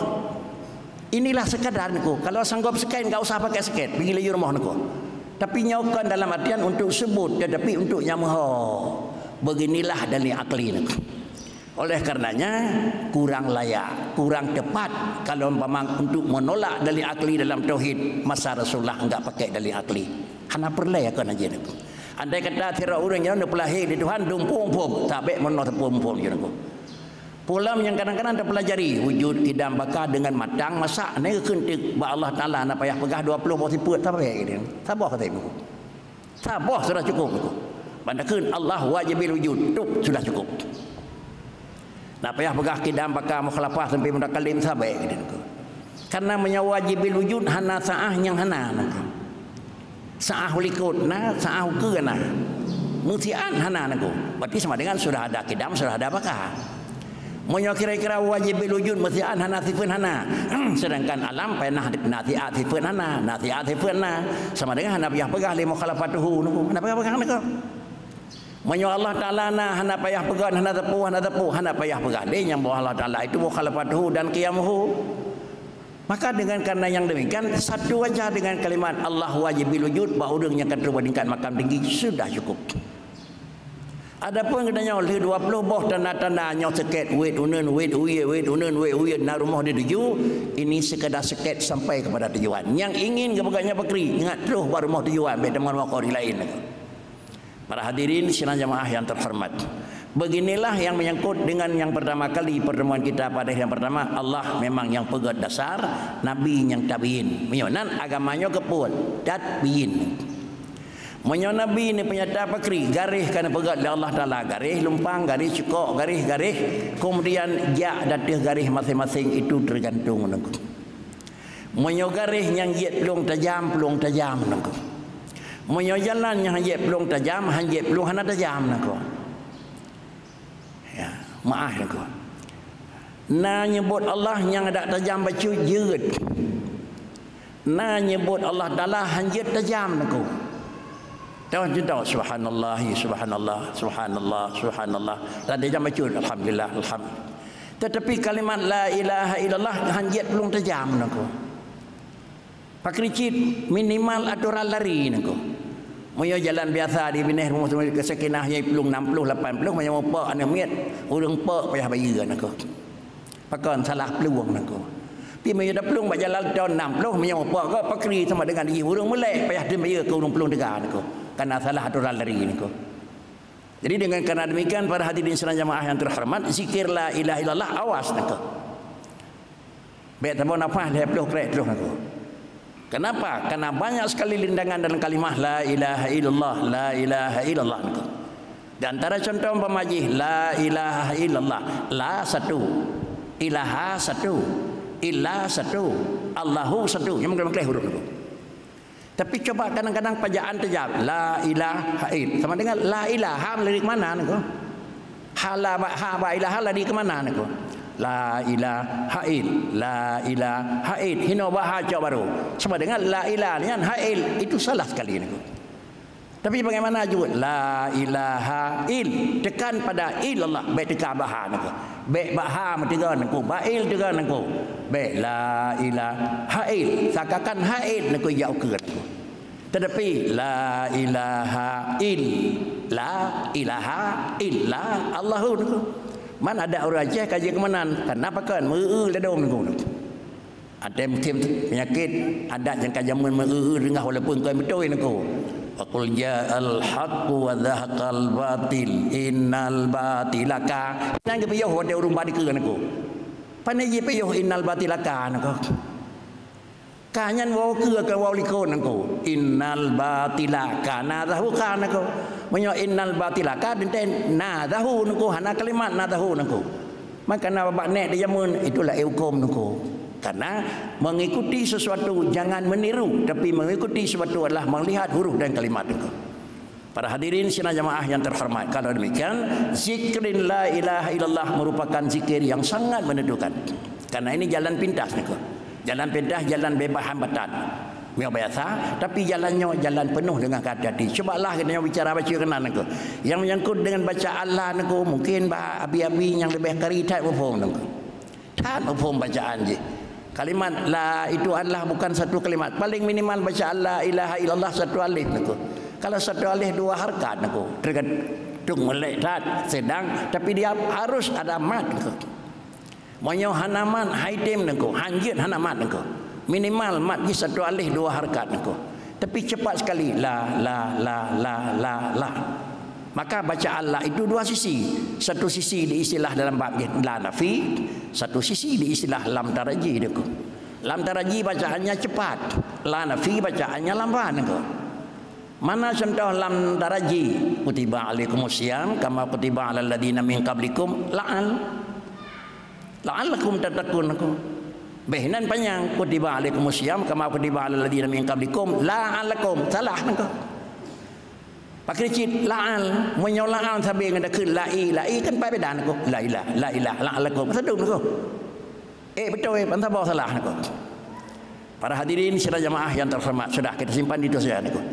Inilah sekadar nengko. Kalau sanggob siket, enggak usah pakai siket. Pigi laju rumoh nengko. Tapi nyoe kon dalam artian untuk sebut, tetapi untuk nyang meuho. Beginilah dalil akli nengko. Oleh karenanya, kurang layak, kurang tepat kalau umpama untuk menolak dalil akli dalam tauhid masa Rasulullah enggak pakai dalil akli. Hana peureulée kon aja nengko. Andai kata sidroe ureuëng nyoe neupeulahé lé Tuhan dum phom-phom, sabé meunoe teupom-phom je nengko. Pulam nyang kadang-kadang teupelajari wujud kidam baka dengan matang masa na geukheun teuk bak Allah Taala na payah peugah dua puluh boh sifeuet sabé gitu. Saboh kata ibu. Saboh sudah cukup nengko. Ban takheun Allah wajibul wujud, tup sudah cukup. Na payah peugah kidam baka mukhalafah sampai mutakallim sabé gitu nengko. Karena meunyoe wajibul wujud hana saah nyang hana nengko. Saah likot na, saah ukeue na. Meusian hana nengko. Berarti sama dengan sudah ada kidam, sudah ada baka. Meunyoe kira-kira wajibul wujud meusian hana sifeuet hana, sedangkan alam payah na siat sifeuet hana, na siat sifeuet na, sama dengan hana payah peugah lé mukhalafatuhu nengko, hana payah peugah nengko. Meunyoe Allah Taala na hana payah peugah, hana teupeu, hana teupeu, hana payah peugah lé nyang bahwa Allah Taala itu mukhalafatuhu dan qiyamuhu. Maka dengan karena yang demikian, satu aja dengan kalimat Allah wajibul wujud bak ureuëng nyang ka trok bak tingkat makam tinggi sudah cukup. Adapun geutanyoe lheueh dua puluh boh tanda-tanda nyoe seuket wét uneuen wét uyeue wét uneuen wét uyeue na rumoh dituju, ini sekadar seuket sampai kepada tujuan. Nyang ingin geupeugah nyoe pakri, ingat troh bak rumoh tujuan, bék teuma rumoh kori laén. Para hadirin sidang jamaah yang terhormat. Beginilah yang menyangkut dengan yang pertama kali pertemuan kita pada yang pertama, Allah memang yang peugét dasar, Nabi nyang tabyin. Meunyoe nan agama nyoe keupeue? Tabyin. Meunyoe Nabi ni peunyata pakri, garéh ka neupeugét lé Allah Taala, garéh lumpang, garéh cukok, garéh, garéh, kemudian jak di ateueh garéh maséng-maséng itu tergantung nangku. Meunyoe garéh nyang jeuet plueng tajam, plueng tajam nangku. Meunyoe jalan nyang han jeuet plueng tajam, han jeuet plueng hana tajam nangku. Ya, meu'ah nangku. Na nyeubot Allah nyang dak tajam bacut jeuet. Na nyeubot Allah Taala han jeuet tajam nangku. Tahu tu tahu, subhanallah, subhanallah, subhanallah, subhanallah. Dak tajam bacut, alhamdulillah, alhamdulillah. Tetapi kalimat la ilaha illallah han jeuet plueng tajam nangku. Pakri cit minimal atoran lari nangku. Meunyoe jalan biasa di Binéh rumoh ke Sakinah nyang plueng enam puluh, lapan puluh, meunyoe meupeuk aneuk miet, ureueng peuk payah bayeue nangku. Pakon salah plueng nangku. Tapi meunyoe taplueng bak jalan thon enam ploh, meunyoe pok keu pakri sama dengan jih ureuëng mulai, payah teumbayeue keu ureuëng plueng teuga niko. Karena salah aturan lari niko. Jadi dengan karena demikian, para hadirin sidang jamaah yang terhormat, zikir la ilaha illallah awas niko. Baik tabon nafas lhée ploh krek terus niko. Kenapa? Karena banyak sekali lindangan dalam kalimah la ilaha illallah, la ilaha illallah niko. Di antara contoh umpama jih, la ilaha illallah. La satu, ilaha satu, illa satu, Allahu satu. Nyang meugleh-meugleh huruf niko. Tapi coba kadang-kadang pajaan teujawab, la ilaha il. Sama dengan la ilaha meulari keu mana niko? Ha la ba, ha ba ilaha lari keu mana niko? La ilaha il, la ilaha il. Hino ba ha cok baru. Sama dengan la ilaha nyan ha il. Itu salah sekali niko. Tapi bagaimana jeuet? La ilaha il. Tekan pada illallah. Bék teuka bak ha niko. Bék bak ha meuteugon niko. Bak il teugon niko. Bék la ilaha il. Sakakan ha il niko jak ukeue niko. Tetapi la ilaha il. La ilaha illa Allahu niko. Man adat ureuëng Aceh ka jeuet keu meunan. Karena pakon? Meu-eu ladom niko. Até mungkin penyakit adat nyang ka jameun meu-eu deungah walaupun kon beutôi niko. Wa qul ja'al haqqu wa zahaqal batil innal batila ka. Nyan geupiôh watée ureuëng ba dikeue niko. Pane jipiôh innal batila ka niko. Ka nyan waw keue ka waw likot niko. Innal batila kana zahuqa niko. Meunyoe innal batila ka teuntée na zahu niko, hana kalimat na zahu niko. Maka na bak nek di jameun, itulah huköm niko. Karena mengikuti sesuatu jangan meniru, tapi mengikuti sesuatu adalah melihat huruf dan kalimat niko. Para hadirin sidang jamaah yang terhormat, kalau demikian, zikrin la ilaha illallah merupakan zikir yang sangat menentukan. Karena ini jalan pintas niko. Jalan pintas, jalan bebas hambatan. Meunyoe biasa, tapi jalan nyoe jalan penuh dengan kehati-hati. Cubalah kita nyoe bicara baca keunan niko. Yang menyangkut dengan bacaan la niko, mungkin bak abi-abi nyang leubeh kari that muphom niko. That muphom bacaan jih. Kalimat la itu adalah bukan satu kalimat. Paling minimal bacaan la ilaha illallah satu alif niko. Kalau satu alif dua harkat niko, tergantung melek that, sedang, tapi dia harus ada mat niko. Meunyoe hana mat, hai tem niko, hanjeuet hana mat niko. Minimal mat jih satu alif dua harkat niko. Tapi cepat sekali, la, la, la, la, la, la. Maka bacaan la itu dua sisi. Satu sisi diistilah dalam bab jih la nafi, satu sisi diistilah lam taraji niko. Lam taraji bacaannya cepat, la nafi bacaannya lambat niko. Mana contoh lam taraji? Kutiba alaikumus siyam kama kutiba alal ladzina min qablikum la'al, la'allakum tattaqun. Beh nan panyang, kutiba alaikumus siyam kama kutiba alal ladzina min qablikum la'allakum. Salah niko. Pakri cit la'al, meunyoe la'al sabe ngon dakeuet la'i, la'i kan pai beda niko. La ilah, la ilah, la'allakum. Sadum niko. Eh, beutôi, ban saboh salah niko. Para hadirin sidang jamaah yang terhormat, sudah kita simpan di itu saja niko.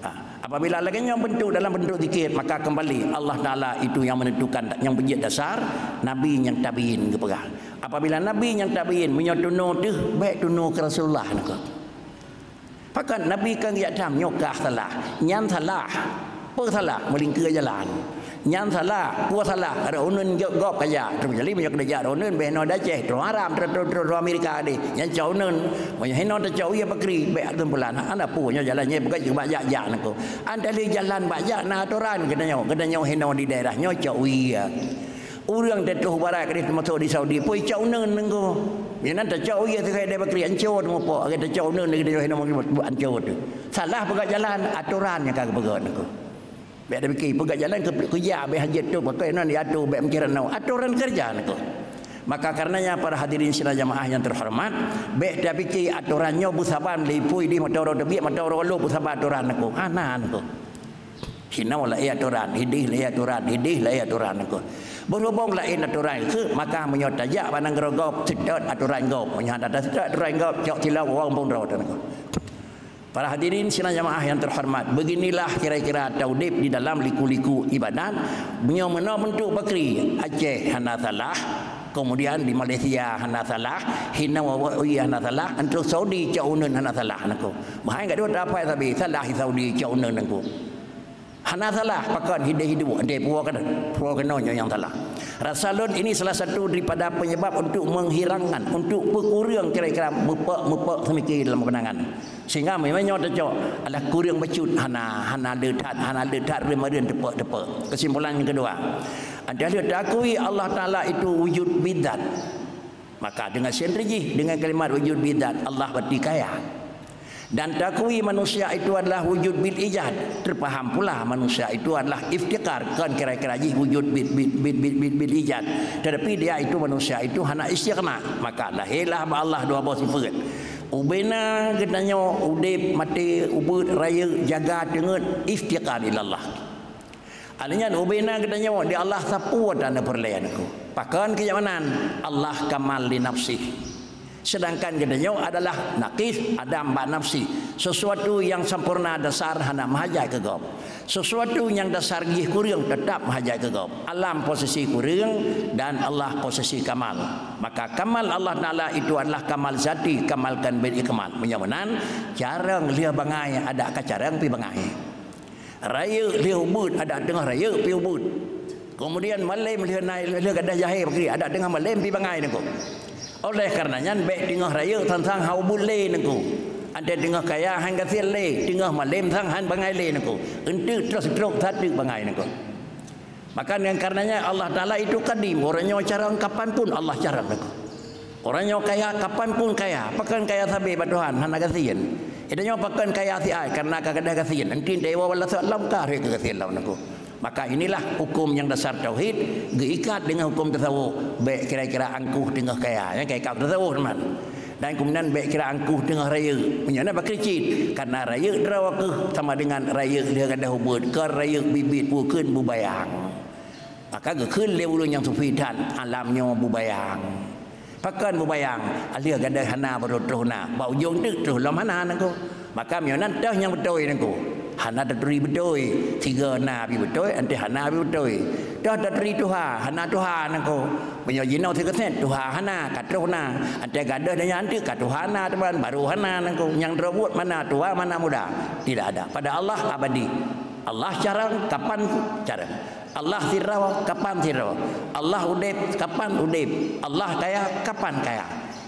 Ha, apabila lagée nyoe bentuk dalam bentuk zikir, maka kembali Allah Taala itu yang menentukan, nyang peujeuet dasar, Nabi nyang tabiin geupeugah. Apabila Nabi nyang tabiin, meunyoe tunoe teuh, bék tunoe keu Rasulullah niko. Pakon Nabi kan geujak tham nyoe kah salah, nyan salah, peue salah, meulingkeue jalan. Nyan salah, peue salah, rot uneun jok gob kajak. Teujadi meunyoe keudeh jak rot uneun, beh noe di Aceh, troh haram, troh, troh, troh, troh Amerika deh. Nyan cok uneun. Meunyoe hinoe tacok ie pakri, bék keumpulan. Hana peue nyoe jalan nyoe, peugah cuma jak-jak niko. Antara jalan bak jak na atoran geutanyoe, geutanyoe hinoe di daerah nyoe cok ie. Ureuëng teutroh barat keudeh teumasok di Saudi, peue cok uneun niko. Nyan tacok ie teuka di pakri ancô teumupok, lagée tacok uneun di geutanyoe hinoe ancô teuh. Salah peugah jalan, atoran nyang ka geupeugah niko. Bék tapike peugah jalan keu, keu jak, bék hanjeuet tu, pakon nan diatur, bék meucira nyoe. Atoran keureuja niko. Maka karenanya para hadirin sidang jamaah yang terhormat, bék tapike atoran nyoe beusaban lé ipui di motor teubiet, motor lo beusaban atoran niko. Hana niko. Hinoe laén atoran, ideh laén atoran, ideh laén atoran niko. Berhubung laén atoran keu, maka meunyoe tajak bak nanggroe gob, seutôt atoran gob. Meunyoe hana taseutôt atoran gob, cok tilok wang pun droe niko. Para hadirin sidang jamaah yang terhormat, beginilah kira-kira taudeb di dalam liku-liku ibadat. Meunyoe meunoe bentuk pakri, Aceh hana salah, kemudian di Malaysia hana salah, hinoe ie hana salah, enteuk Saudi cok uneun hana salah niko. Meuhai gata dua tapai sabe salah di Saudi cok uneun niko. Hana salah, pakon hideh hidup, deh puwoe keunoe, puwoe keunoe nyoe nyang salah. Rasa lôn ini salah satu daripada penyebab untuk menghilangkan, untuk peukureueng kira-kira meupek-meupek seumiki dalam pandangan. Sehingga meunyoe teucok, alah kureueng bacut, hana, hana le that, hana le that reumareuen teupek-teupek. Kesimpulan yang kedua, adalah takui Allah Taala itu wujud bidzat. Maka dengan sendiri jih, dengan kalimat wujud bidzat, Allah berarti kaya. Dan takui manusia itu adalah wujud bil ijad. Terpaham pula manusia itu adalah iftiqar, kon kira-kira jih wujud bil, bil, bil, bil, bil, bil ijad. Tetapi dia itu, manusia itu, hana istighna. Maka lahirlah bak Allah dua boh sifat. Ubena geutanyoe udeb, maté, ubeut, rayeuk, jaga, teungeut, iftiqar ilallah. Alheuh nyan ubena geutanyoe di Allah sapeue tan peureulée nangku. Pakon keu nyang meunan? Allah kamal li nafsih. Sedangkan geutanyoe adalah naqis, adam bak nafsi. Sesuatu yang sempurna dasar hana meuhajat keu gob. Sesuatu nyang dasar jih kureueng tetap meuhajat keu gob. Alam posisi kureueng dan Allah posisi kamal. Maka kamal Allah Taala itu adalah kamal zati, kamal kan bil ikmal. Meunyoe meunan, carông lheueh bangai adak ka carông pih bangai. Rayeuk lheueh ubeut, adak teungoh rayeuk pih ubeut. Kemudian malem lheueh na, lheueh gadôh jahé bak kiri, adak teungoh malem pih bangai nangku. Oleh karena nyan, bék teungoh rayeuk sang-sang han ubeut lé nangku. Adak teungoh kaya han gasien lé, teungoh malem sang han bangai lé nangku. Eunteuk troh trok that teuk bangai nangku. Maka dengan karenanya Allah Taala itu kadim, uroe nyoe carông, kapan pun Allah carông nangku. Uroe nyoe kaya, kapan pun kaya. Pakon kaya sabé bak Tuhan, hana gasien. Geutanyoe pakon kaya siat, karena ka gadôh gasien. Entin teuwoe bak Allah Taala, ka rhot keu gasien lom nangku. Maka inilah hukum nyang dasar tauhid, geuikat dengan hukum tasawuf. Bék kira-kira angkuh teungoh kaya, ya, kaya ka tasawuf teman. Dan kemudian bék kira angkuh teungoh rayeuk. Meunyoe na bakri cit, karena rayeuk droe keuh sama dengan rayeuk lheueh gadôh ubeut, kon rayeuk biet-biet, bukon bubayang. Maka geukheun lé ureuëng nyang sufi that, alam nyoe bubayang. Pakon bubayang? Alheuh gadôh hana, baru troh na. Bak ujong teuk troh lom hana nangku. Maka meunyoe nan toh nyang beutôi nangku. Hana taturi beutôi. Sigoe na pih beutôi, até hana pih beutôi. Toh taturi tuha, hana tuha nangku. Meunyoe jinoe sigeusét, tuha hana, ka troh na. Até gadôh dan nyan teuk ka tuha na teuma, baru hana nangku. Nyang droe buet mana tua, mana muda? Tidak ada. Pada Allah abadi. Allah carông, kapan carông. Allah sidroe, kapan sidroe. Allah udeb, kapan udeb. Allah kaya, kapan kaya.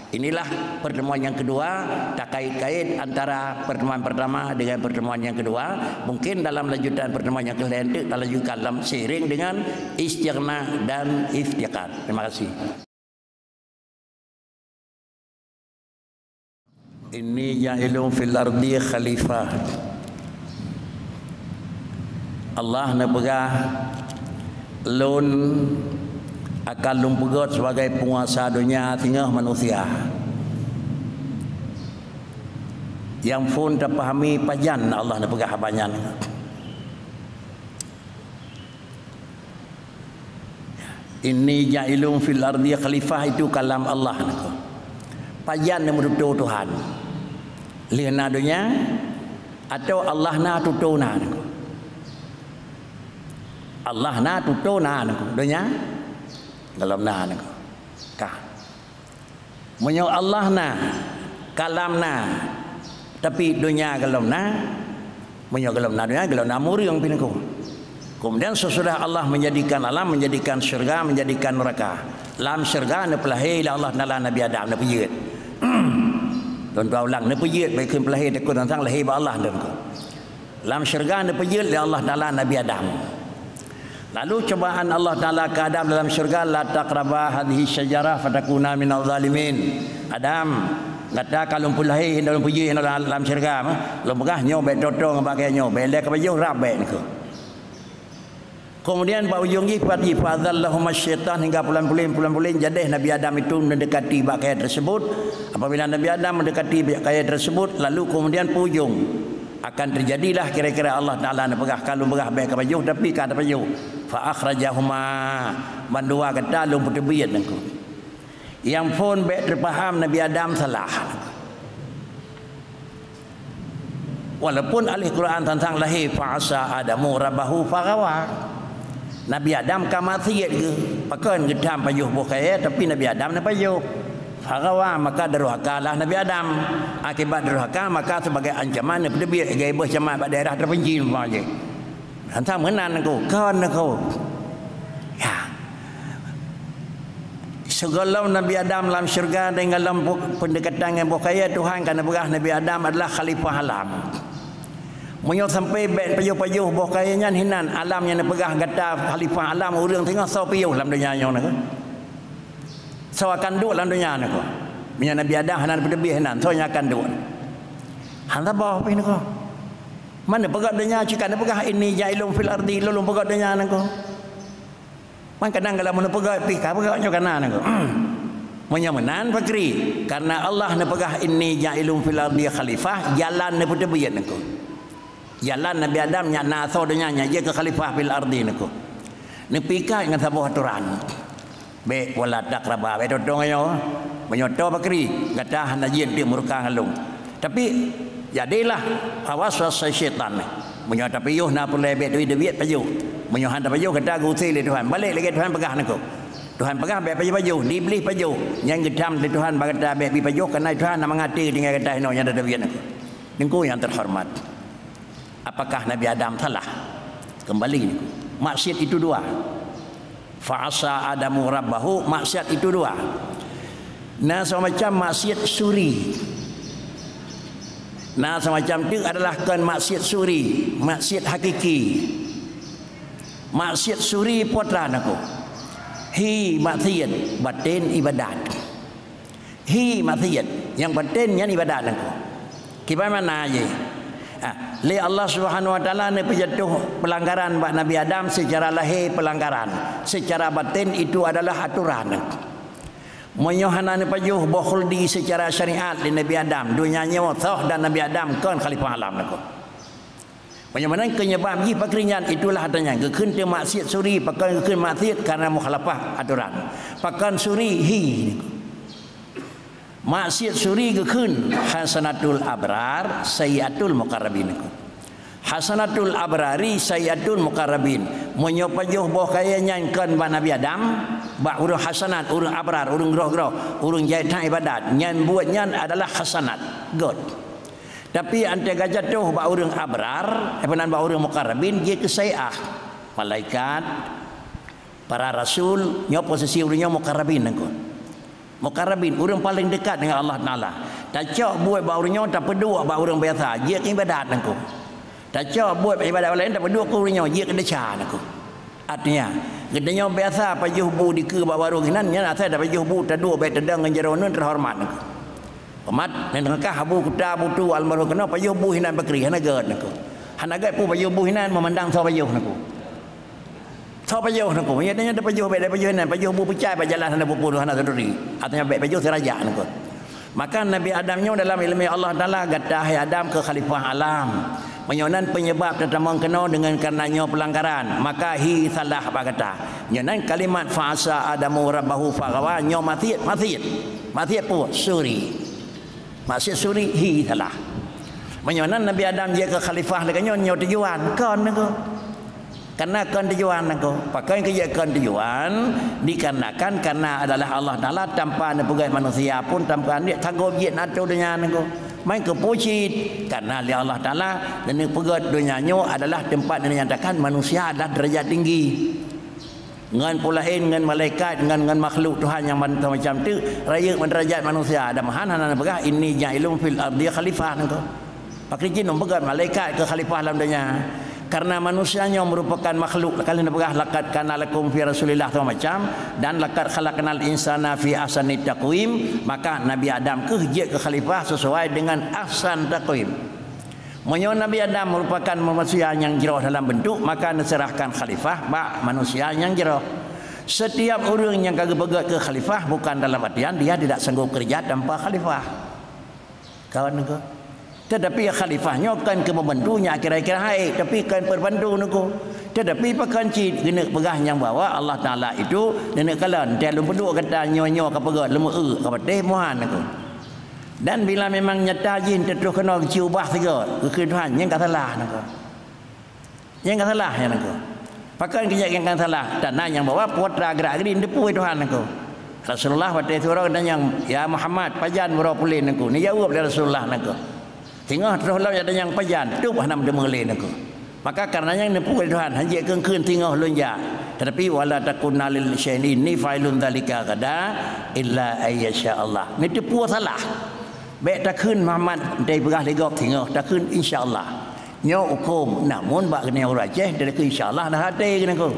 Inilah pertemuan yang kedua, takait-kait antara pertemuan pertama dengan pertemuan yang kedua. Mungkin dalam lanjutan pertemuan yang kelanjut, kita lanjutkan dalam seiring dengan istighna dan iftiqar. Terima kasih. Inni ja'ilun fil ardi khalifah. Allah neupeugah, "Lôn akan lôn peugöt sibagai peunguasa donya singoh manusia." Nyang phon tapahami pajan Allah neupeugah haba nyan. "Inni ja'ilun fil ardi khalifah," itu kalam Allah nangku. Pajan neumeututoe Tuhan? Lheueh na donya, atau Allah na tutoe na nangku? Allah na tutoe na nangku. Donya? Gohlom na nangku. Ka. Meunyoe Allah na, kalam na, tapi donya gohlom na, meunyoe gohlom na donya, gohlom na ureuëng pih nangku. Kemudian sesudah Allah menjadikan alam, menjadikan syurga, menjadikan neraka. Lam syurga neupeulahé lé Allah Taala Nabi Adam, neupeujeuet. Lôn tuan ulang, neupeujeuet, bèk kheun peulahé, takot teuntang lahé bak Allah nangku. Lam syeuruga neupeujeuet lé Allah Taala Nabi Adam. Lalu cobaan Allah Taala keu Adam dalam syeuruga, "La taqraba hadhihi syajarah fatakuna minaz zalimin." "Adam, gata ka lôn peulahé, lôn peujeuet lam, lam syeuruga, lôn peugah nyoe bèk toe-toe ngon bak kayèe nyoe, bèk lé ka pajoh rab bèk nangku." Kemudian bak ujong jih, "Fa azallahuma syaitan," hingga pulan-pulan, pulan-pulan jadeh Nabi Adam itu mendekati bak kayèe tersebut. Apabila Nabi Adam mendekati bak kayèe tersebut, lalu kemudian peujong akan terjadilah kira-kira Allah Taala neupeugah, ka lôn peugah bèk ka pajoh, tapi ka tapajoh. "Fa akhrajahuma," bandua gata lôn peuteubiet nangku. Nyang phon bèk teupaham Nabi Adam salah. Walaupun ahli Quran tantang lahé, "Fa asa Adamu rabbahu faghawa." Nabi Adam ka maksiet geuh, pakon geutam pajoh boh kayèe, tapi Nabi Adam na pajoh. Faghawa, maka durhakalah Nabi Adam. Akibat durhaka, maka sebagai ancaman neupeuteubiet lagèe boh camat bak daerah terpencil umpama jih. Hantom meunan Teungku, kon Teungku. Ya. Sigohlom Nabi Adam lam syeuruga dan gohlom pu-, peundekatan ngon boh kayèe, Tuhan ka neupeugah Nabi Adam adalah khalifah alam. Meunyoe sampoe bèk pajoh-pajoh boh kayèe nyan, hinan alam nyang neupeugah gata khalifah alam, ureueng singoh soe piôh lam donya nyoe Teungku. Soe akan duek lam donya Teungku. Meunyoe Nabi Adam hana neupeuteubiet hinan, soe nyang akan duek? Hana saboh pih Teungku. Meunan peugah donya cit ka neupeugah, "Inni ja'ilun fil ardi," lôn peugah donya Teungku. Man kadang kalau meuneuk peugah pih ka peugah nyoe kana Teungku. Meunyoe meunan pakri, karena Allah neupeugah, "Inni ja'ilun fil ardi khalifah," jalan neupeuteubiet Teungku. Jalan Nabi Adam nyan na asoe donya nyan jeuet keu khalifah fil ardi Teungku. Neupikat ngon saboh atoran. Bèk wala taqraba, bèk tutong ayo. Meunyoe toe pakri, gata hana jeuet teuk murka ngon lôn. Tapi jadilah awas wasai syaitan. Meunyoe tapiôh na peureulèe bèk teubiet-teubiet pajoh. Meunyoe hana pajoh gata geuusé lé Tuhan. Balek lagèe Tuhan peugah Teungku. Tuhan peugah bèk pajoh-pajoh, di Iblih pajoh. Nyang geutam lé Tuhan bak gata bèk pi pajoh, karena Tuhan na mangat tinggai gata hinoe nyang teubiet Teungku. Teungku nyang terhormat. Apakah Nabi Adam salah? Kembali, maksiat itu dua. Fa asa Adamu rabbahu, maksiat itu dua. Na semacam maksiat suri. Na semacam tu adalah kon maksiat suri, maksiat hakiki. Maksiat suri putra Teungku. Hi maksiat, batin ibadat. Hi maksiat, nyang batin nyan ibadat Teungku. Kiban makna jih? Ah, lé Allah Subhanahu wa Taala neupeujatuh pelanggaran bak Nabi Adam secara lahé pelanggaran, secara batin itu adalah aturan. Meunyoe hana neupajoh boh khuldi secara syariat lé Nabi Adam, donya nyoe soh dan Nabi Adam kon khalifah alam Teungku. Meunyoe meunan keuh nyebab jih pakri nyan, itulah ata nyan geukheun teuh maksiat suri, pakon geukheun maksiat karena mukhalafah aturan. Pakon suri hi. Maksiat suri geukheun hasanatul abrar sayyiatul muqarrabin. Hasanatul abrari sayyiatul muqarrabin. Meunyoe pajoh boh kayèe nyan kon bak Nabi Adam, bak ureueng hasanat, ureueng abrar, ureueng groh-groh, ureueng jai that ibadat, nyan buet nyan adalah hasanat, göt. Tapi antée ka jatuh bak ureuëng abrar, eh, peunan bak ureuëng mukarabin, jeuet keu saiah. Malaikat, para rasul, nyoe posisi ureuëng nyoe mukarabin nangkon. Mukarabin, ureuëng paleng dekat dengan Allah Taala. Tacok buet bak ureuëng nyoe, tapeuduek bak ureuëng biasa, jeuet keu ibadat nangkon. Tacok buet ibadat laén, tapeuduek keu ureuëng nyoe, jeuet keu desya nangkon. Artinya, geutanyoe biasa pajoh bu dikeue bak warong inan, nyan asai tapajoh bu taduek bak teudong ngon jaroe uneuen teuhoreumat nangkon. Umat, nyan teungoh kah Abu Kuta, Abu Tu, almarhum keunoe pajoh bu hinan bakri, hana gét nangkon. Hana gét peue pajoh bu hinan, meumandang soe pajoh nangkon. Soe pajoh nangkon. Ya, nyan tapajoh bèk, tapajoh hinan, pajoh bu peucai bak jalan hana peue-peue, hana teuduri. Artinya bèk pajoh seurajak nangkon. Maka Nabi Adam nyoe dalam iéleumé Allah Taala, gata hai Adam keu khalifah alam. Meunyoe nan peunyeubab tatamong keunoe deungon kareuna nyoe peulanggaran, maka hi salah bak gata. Nyoe nan kalimat fa asa Adamu rabbahu faghawa, nyoe maksiet, maksiet. Maksiet peue? Suri. Maksiet suri, hi salah. Meunyoe nan Nabi Adam jeuet keu khalifah lagèe nyoe, nyoe tujuan, kon nangkon. Kareuna kon tujuan nangkon. Pakon keu jeuet kon tujuan, dikarenakan kareuna adalah Allah Taala tanpa neupeugét manusia pun tanpa ni tanggong jeuet na ateueh donya nangkon. Meukeupue cit, kareuna lé Allah Taala neupeugét donya nyoe adalah teumpat neunyatakan manusia adalah deurajat tinggi. Ngon peue laén, ngon malaikat, ngon, ngon makhluk Tuhan nyang ban-, macam tu, rayeuk meudeurajat manusia. Dan Tuhan hana neupeugah, "Inni ja'ilun fil ardi khalifah," nangkon. Pakri jih neupeugah malaikat keu khalifah lam donya. Kareuna manusia nyoe meurupakan makhluk, ka lheueh neupeugah, "Laqad kana lakum fi Rasulillah," segala macam, dan, "Laqad khalaqnal insana fi ahsani taqwim," maka Nabi Adam keuh jeuet keu khalifah sesuai dengan ahsan taqwim. Meunyoe Nabi Adam meurupakan manusia nyang jroh dalam beuntuk, maka neuseurahkan khalifah bak manusia nyang jroh. Setiap ureuëng nyang ka geupeugét keu khalifah bukan dalam artian dia tidak sanggup kerja tanpa khalifah. Kawan nangkon. Tetapi khalifah nyoe kon keu membantu nyan kira-kira hai, tapi kon pembantu nangkon. Tetapi pakon cit geuneuk peugah nyang bahwa Allah Taala itu neuneuk kalon, teuh lôn peuduek gata nyoe-nyoe ka peugét, leumeue ka patéh muhan nangkon. Dan bila memang nyata jih teutroh keunoe geuci ubah sigoe, geukheun Tuhan, nyan ka salah nangkon. Nyan ka salah nyan nangkon. Pakon keu nyan ka salah? Tanda nyang bahwa putra gerak geurin teupeu Tuhan nangkon. Rasulullah watée surok dan nyang, "Ya Muhammad, pajan uroe puléh nangkon?" Neujaweueb lé Rasulullah nangkon. Singoh troh lom nyata nyang pajan, tôb hana meuteumé lé nangkon. Maka kareuna nyan neupeu lé Tuhan, hanjeuet kheun-kheun singoh lôn jak. Tetapi, "Wala taqulanna li syai'in inni fa'ilun dzalika ghadan illa an yasya Allah." Neuteupeue salah. Bék takheun Muhammad, teupeugah lé gob singoh, takheun insya Allah. Nyoe huköm, namun bak geutanyoe ureuëng Aceh, takheun insya Allah na até geutanyoe.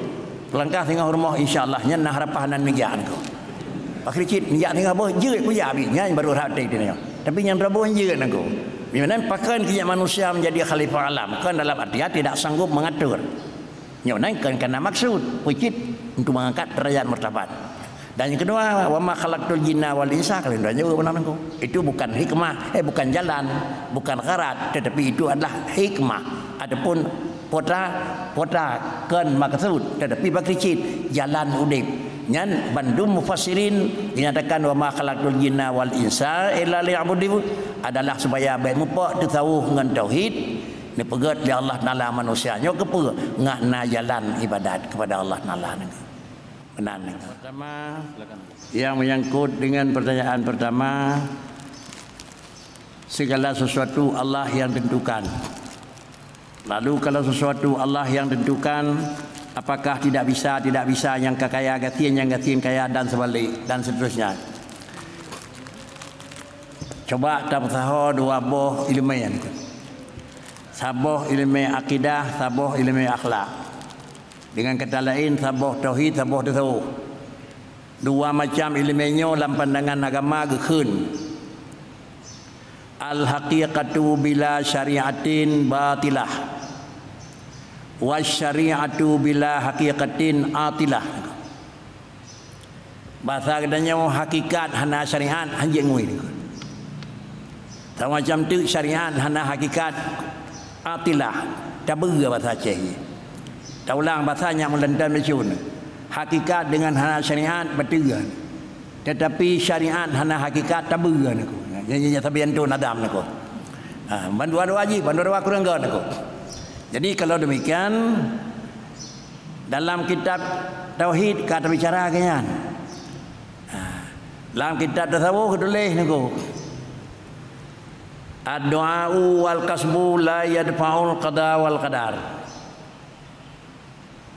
Peulangkah singoh rumoh insya Allah, nyan na harapan nan neujak nangko. Pakri cit neujak singoh boh jeuet kujak abi, nyan baru rhot até geutanyoe. Tapi nyang droe boh jeuet nangko. Di mana pakon keu manusia menjadi khalifah alam, kon dalam arti tidak sanggup mengatur. Nyoe nan kon kana maksud, peue cit untuk mengangkat derajat martabat. Dan yang kedua, "Wa ma khalaqtul jinna wal insa," kalau dah jawab benar nangko. Itu bukan hikmah, eh, bukan jalan, bukan gharat, tetapi itu adalah hikmah ataupun pota, pota kon maksud, tetapi pakri cit jalan udeb. Nyan bandum mufassirin dinyatakan, "Wa ma khalaqtul jinna wal insa illa liya'budun," adalah supaya bék mupok teusawuh ngon tauhid, neupeugét lé Allah Taala manusia nyoe keupeue ngat na jalan ibadat kepada Allah Taala nangko. Meunan nangko. Pertama, yang menyangkut dengan pertanyaan pertama, segala sesuatu Allah yang tentukan. Lalu kalau sesuatu Allah yang tentukan, apakah tidak bisa, tidak bisa nyang ka kaya gasien, nyang gasien kaya dan sebalik dan seterusnya. Coba tameusaho dua boh ileumèe nyan. Saboh ileumèe akidah, saboh ileumèe akhlak. Dengan kata laén, saboh tauhid, saboh tasawuf. Dua macam ileumèe nyoe lam pandangan agama geukheun, "Al-haqiqatu bila syari'atin batilah, wa syari'atu bila haqiqatin atilah." Basa geutanyoe hakikat hana syariat, hanjeuet ngui. Tamacam teuk syariat hana hakikat, atilah, tabeue basa Aceh. Taulang basa nyang meuleuntang bicun. Hakikat dengan hana syariat, bateue. Tetapi syariat hana hakikat, tabeue nangko. Nyan, nyan, nyan sabe antu nadam nangko. Ha, bandua-dua jih, bandua-dua kurang gét nangko. Jadi, kalau demikian, dalam kitab tauhid ka tabicara keu nyan. Ha, lam kitab tasawuf geutuléh nangko. "Ad-du'a'u wal kasbu la yadfa'ul qada wal qadar."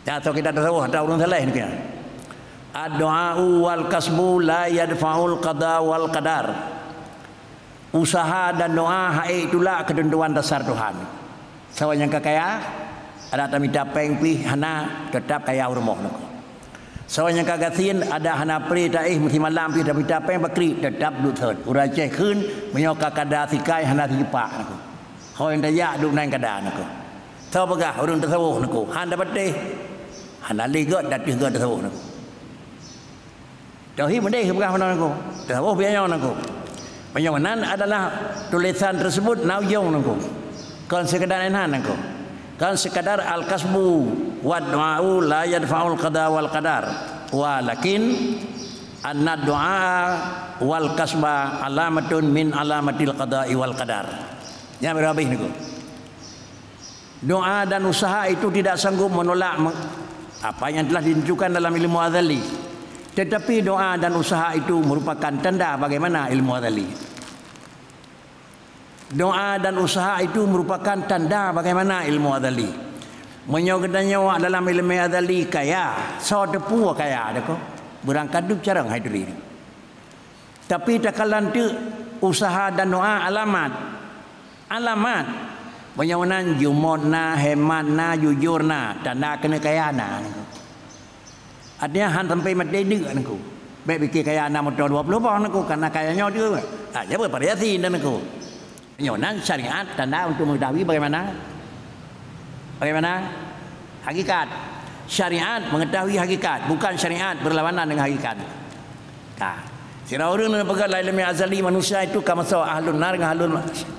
Nyan atau kitab tasawuf atau ureuëng saleh nangko. "Ad-du'a'u wal kasbu la yadfa'ul qada wal qadar." Usaha dan doa hana tulak keuteuntuan dasar Tuhan. Soe nyang ka kaya, adak tamita péng pih hana, teutap kaya u rumoh nangko. Soe nyang ka gasien, adak hana pré taéh meusimalam pih tamita péng bakri, teutap duek thot. Ureuëng Aceh kheun, meunyoe ka kada sikai hana sijupak nangko. Ho nyang tajak duek nan kada nangko. Soe peugah ureuëng tasawuf nangko, hana patéh. Hana lé gét, dateuh gét tasawuf nangko. Tauhid meudeh peugah meunan nangko. Tasawuf biaya nangko. Meunyoe meunan adalah tulisan tersebut na ujong nangko. Kon sekadar inan nangko. Kon sekadar al-kasbu wad du'a'u la yadfa'ul qada wal qadar. Walakin anna du'a wal kasba alamatun min alamatil qada'i wal qadar. Nyan beurabih nangko. Doa dan usaha itu tidak sanggup menolak me-, apa yang telah ditentukan dalam ilmu azali. Tetapi doa dan usaha itu merupakan tanda bagaimana ilmu azali. Doa dan usaha itu merupakan tanda bagaimana ilmu azali. Meunyoe geutanyoe dalam ilmu azali kaya, soe teupeu kaya deungoe? Beurangkat dub carông hai turi. Tapi takalon teuk usaha dan doa alamat. Alamat. Meunyoe nan jumôt na, hemat na, jujur na, tanda keuneuk kaya na. Artinya han sampai maté deuk nangko. Bék pike kaya na moto dua ploh boh nangko, karena kaya nyoe deuk. Ah, ya bervariasi dan nangko. Nyoe nan syariat tanda untuk mengetahui bagaimana, bagaimana hakikat. Syariat mengetahui hakikat, bukan syariat berlawanan dengan hakikat. Ka. Sira ureuëng neupeugah lam ilmu azali manusia itu ka masoe ahlun nar ngon ahlun,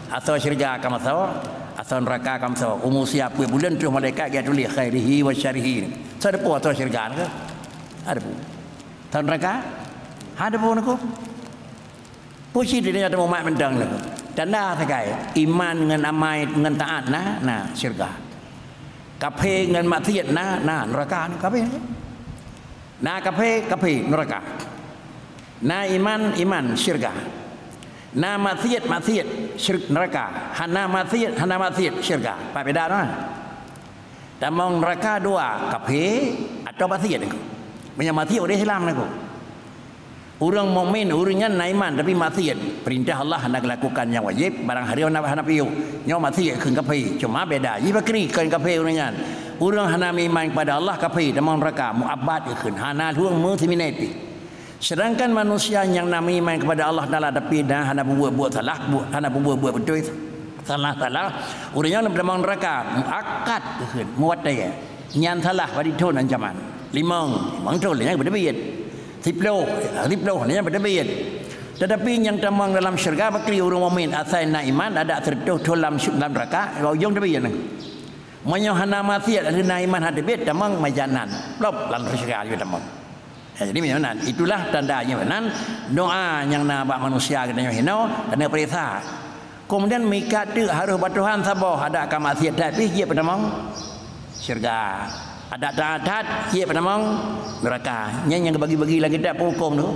asoe syeuruga ka masoe, asoe neuraka ka masoe. Umu siapui buleuen troh malaikat geutulih khairihi wa syarrihi. Soe teupeu asoe syeuruga nangko? Ada pun. Asoe neuraka? Ada pun nangko. Puji di dunia teumu mat mantong nangko. Tanda sagai iman ngon amai ngon taat na, na syeuruga. Kaphé ngon maksiat na, na neuraka nangko kaphé. Na kaphé, kaphé, neuraka. Na iman, iman, syeuruga. Na maksiat, maksiat, syeuruga, neuraka. Hana maksiat, hana maksiat, syeuruga. Pat beda na? Tamong neuraka dua, kafé atau maksiet niko. Meunyoe maksiet ureuëng Islam niko. Ureuëng mukmin, ureuëng nyan na iman tapi maksiet, peurintah Allah hana geulakukan nyang wajéb, barang hareuem hana, hana piôh. Nyoe maksiet kheun kafé, cuma beda jih bakri kon kafé ureuëng nyan. Ureuëng hana meuiman kepada Allah kafé, tamong neuraka, muabad kheun, hana lheueh meusiminai pih. Sedangkan manusia nyang na meuiman kepada Allah Taala tapi na hana peubuet-buet salah, bu-, hana peubuet-buet beutôi, salah-salah, ureuëng nyan tamong neuraka, muakkad kheun, muwatée. Nyan salah bak dithon ancaman. Limong, limong thon, nyan beuteubiet. Siploh, siploh, nyan beuteubiet. Tetapi nyang tamong dalam syeuruga bakri ureuëng mukmin asai na iman, adak sireutoh thon lam sy-, lam neuraka, bak ujong teubiet nyan. Meunyoe hana maksiet, hana iman, hana teubiet, tamong majanan. Plop, lam syeuruga jih tamong. Ya, jadi meunyoe nan, itulah tanda nyoe nan, doa nyang na bak manusia geutanyoe hinoe, keuneuk peuriksa. Kemudian meuikat teuk harôh bak Tuhan saboh, adak ka maksiet that pih jeuet peutamong syeuruga. Adak taat that jeuet peutamong neuraka. Nyan nyang geubagi-bagi lam kitab peuhukôm tu.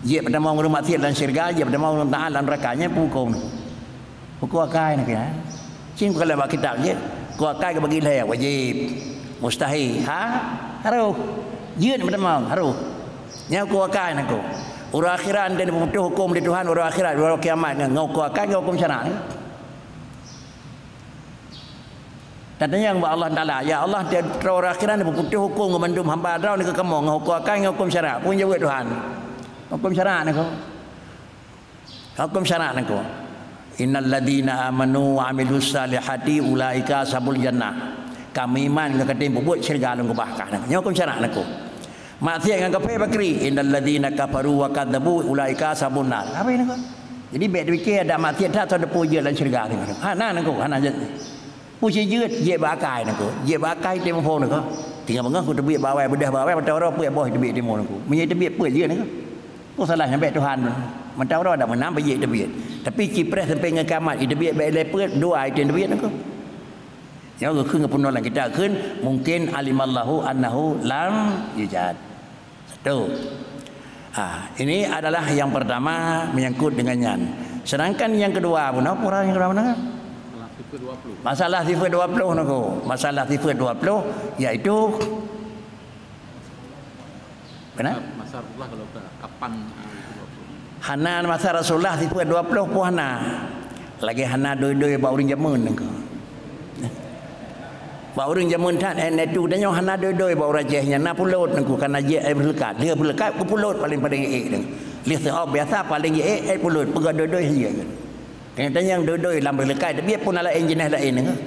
Jeuet peutamong ureuëng maksiet lam syeuruga, jeuet peutamong ureuëng taat lam neuraka, nyan peuhukôm tu. Hukôm akai na keuh. Cing peukalon bak kitab jih. Hukôm akai geubagi lhée, wajéb, mustahé, ha, harôh. Jeuet peutamong, harôh. Nyan hukôm akai na keuh. Uroe akhirat dan dipeuputôh hukôm lé Tuhan uroe akhirat, uroe kiamat ngon hukôm akai ngon hukôm syara. Tatanyong bak Allah Taala, "Ya Allah, di uroe akhirat dipeuputôh hukôm ngon mandum hamba droe niko kamoe ngon hukôm akai ngon hukôm syara." Peue jaweueb Tuhan? Hukôm syara na keuh. Hukôm syara na keuh. "Innal ladzina amanu wa amilus salihati ulaika ashabul jannah." Ka meuiman ngon ka tem peubuet syeuruga lôn keubah kah na keuh. Nyoe hukôm syara na keuh. Maksiet ngon kafé bakri, "Innal ladzina kafaru wa kadzabu ulaika ashabun nar." Habéh na keuh. Jadi bék dipike adak maksiet that soe teupeu jeuet lam syeuruga. Hana na keuh, hana jeuet. Peue cit jeuet, jeuet bak akai na keuh. Jeuet bak akai teurimong phon na keuh. Tinggai beungoh keu teubiet bak awai, beudôh bak awai, mata uroe peuet boh teubiet teurimong na keuh. Meunyoe teubiet peuet jeuet na keuh. Peue salah nyan bék Tuhan. Mata uroe dak meunan bak jeuet teubiet. Tapi cipreh sampai ngon kiamat, iteubiet bék lé peuet, dua item teubiet na keuh. Nyoe geukheun geupeunoh lam kitab kheun, mungkin alimallahu annahu lam yujad. Satu. Ah, ini adalah yang pertama menyangkut dengan nyan. Sedangkan yang kedua, bunoe pura yang kedua mana? Masalah sifat dua puluh. Masalah sifat dua puluh na keuh. Masalah sifat dua puluh iaitu, benar? Masa Rasulullah kalau ka-, kapan, ah, itu dua puluh? Hana masa Rasulullah sifat dua puluh pun hana. Lagée hana doi-doi bak ureuëng jameun na keuh. Bak ureuëng jameun that, eh, natu tanyoe hana doi-doi bak ureuëng Aceh nyan, na pulot na keuh, kana jeuet ék beuleukat. Lheueh beuleukat keu pulot paléng-paléng ék na keuh. Lheueh seuob biasa paléng ék, ék pulot, peugah doi-doi hana. Tanyoe nyang doi-doi lam beuleukat, tapi pun na laén jeunah laén na keuh.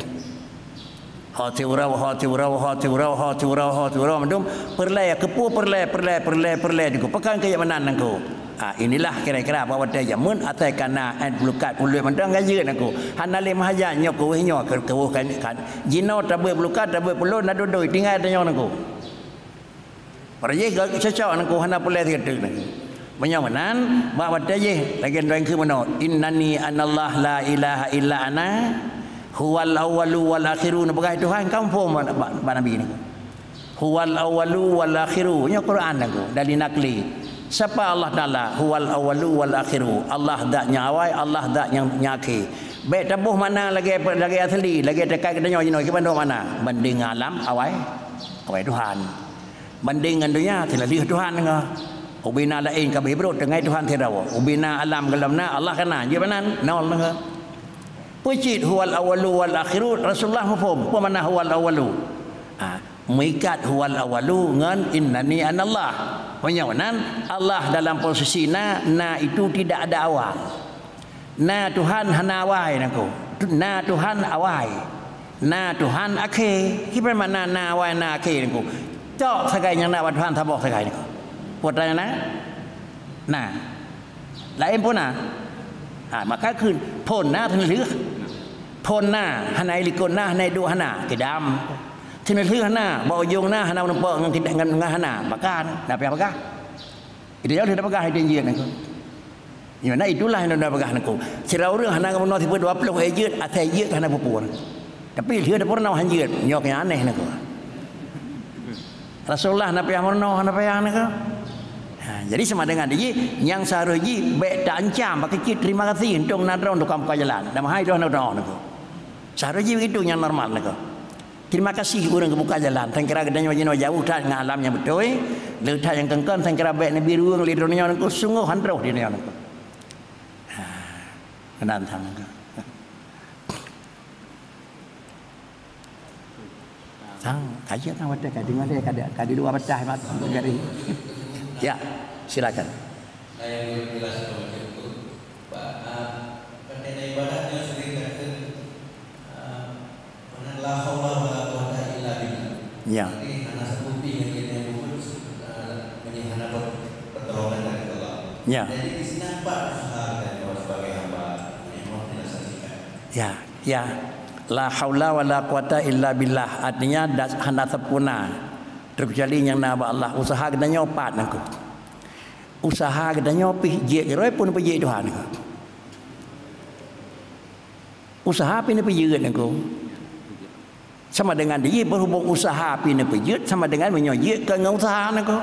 Ho siuroe, ho siuroe, ho siuroe, ho siuroe, ho siuroe, mandum peureulée, keupeue peureulée, peureulée, peureulée, peureulée, diku pekan keu meunan nangku. Ah, inilah kira-kira bak watée jameun asai kana ét bulukat puluh mantong ka jeuet nangku. Hana lé meuhajat nyoe keuweuh nyoe keu-, keuweuh kan, kan. Jinoe tabeuet bulukat, tabeuet pulot, na dudoi tinggai tanyoe nangku. Barang jih cocok nangku hana peureulée sigoe teuk nangku. Meunyoe meunan, bak watée jih lagée droe keu meunoe, "Innani anallah la ilaha illa ana, huwal awwalu wal akhiru," neupeugah Tuhan, ka muphom bak, bak, bak Nabi nangku. "Huwal awwalu wal akhiru," nyoe Quran nangku, dari nakli. Sapa Allah Taala? "Huwal awwalu wal akhiru." Allah zat nyang awai, Allah zat nyang, nyang akhé. Bék taboh makna lagée, lagée asli, lagée teuka geutanyoe jinoe, kiban makna. Banding alam awai, awai Tuhan. Banding ngon donya, teunaleuh Tuhan ngon. Ubena laén ka beubrot teungai Tuhan sidroe. Ubena alam gohlom na, Allah kana, jeuet meunan, nol ngon. Peue cit huwal awwalu wal akhiru, Rasulullah muphom, peue makna huwal awwalu? Ha, meuikat huwal awwalu ngon innani anallah. Meunyoe meunan, Allah dalam posisi na, na itu tidak ada awal. Na Tuhan hana awai nangku. Na Tuhan awai. Na Tuhan akhé. Kiban makna na awai na akhé nangku. Cok sagai nyang na bak Tuhan saboh sagai nangku. Peue tanya na? Na. Laén pun na. Ha, maka kheun, phon na teunaleuh. Phon na, hana likot na, hana duek hana. Kidam. Teunaleuh hana, bak ujong na, hana meurumpok ngon kida-, ngon, ngon hana. Maka na, na payah peugah. Itu jauh dah peugah itu jeuet nangku. Di mana itulah yang dah peugah nangku. Sira ureuëng hana meurunoe sifat dua puluh eh jeuet, asai jeuet hana peupuan. Tapi lheueh dah peurunoe han jeuet, nyoe nyang aneh nangku. Rasulullah hana payah meurunoe, hana payah nangku. Ha, jadi sama dengan jih, nyang seharus jih bék taancam, bak keucit terima kasih, untông na droe tukang buka jalan. Dah mahai droe na droe nangku. Seharus jih begitu nyang normal nangku. Terima kasih ureuëng geubuka jalan. Sangkira geutanyoe jinoe jauh that ngon alam nyang beutôi. Le that nyang kongkon sangkira bék neubi ruweueng lé droeneuh nyoe Teungku, sunggoh han troh di droeneuh nyoe Teungku. Ha, meunan sang Teungku. Sang, kajak sang watée ka deungoe lé, ka di, ka di luwa batas mat gari. Ya, silakan. Saya belum jelas kalau macam tu. Pak, ah, pertanyaan ibadat yang sering datang, ah, mana la haula wala quwata illa billah. Ya. Tapi hana satu pih yang dia buat, ah, ini hana per-, pertolongan dari Allah. Ya. Jadi di sini apa usaha kita sebagai hamba? Ini mohon dijelaskan. Ya, ya. La haula wala quwata illa billah. Artinya, das-, hana sempurna terkecuali nyang na bak Allah. Usaha geutanyoe pat Teungku. Usaha geutanyoe pih jeuet keurôi pun peujeuet Tuhan. Usaha pih neupeujeuet Teungku. Sama dengan di berhubung usaha pih neupeujeuet sama dengan meunyoe jeuet keu ngon usaha Teungku.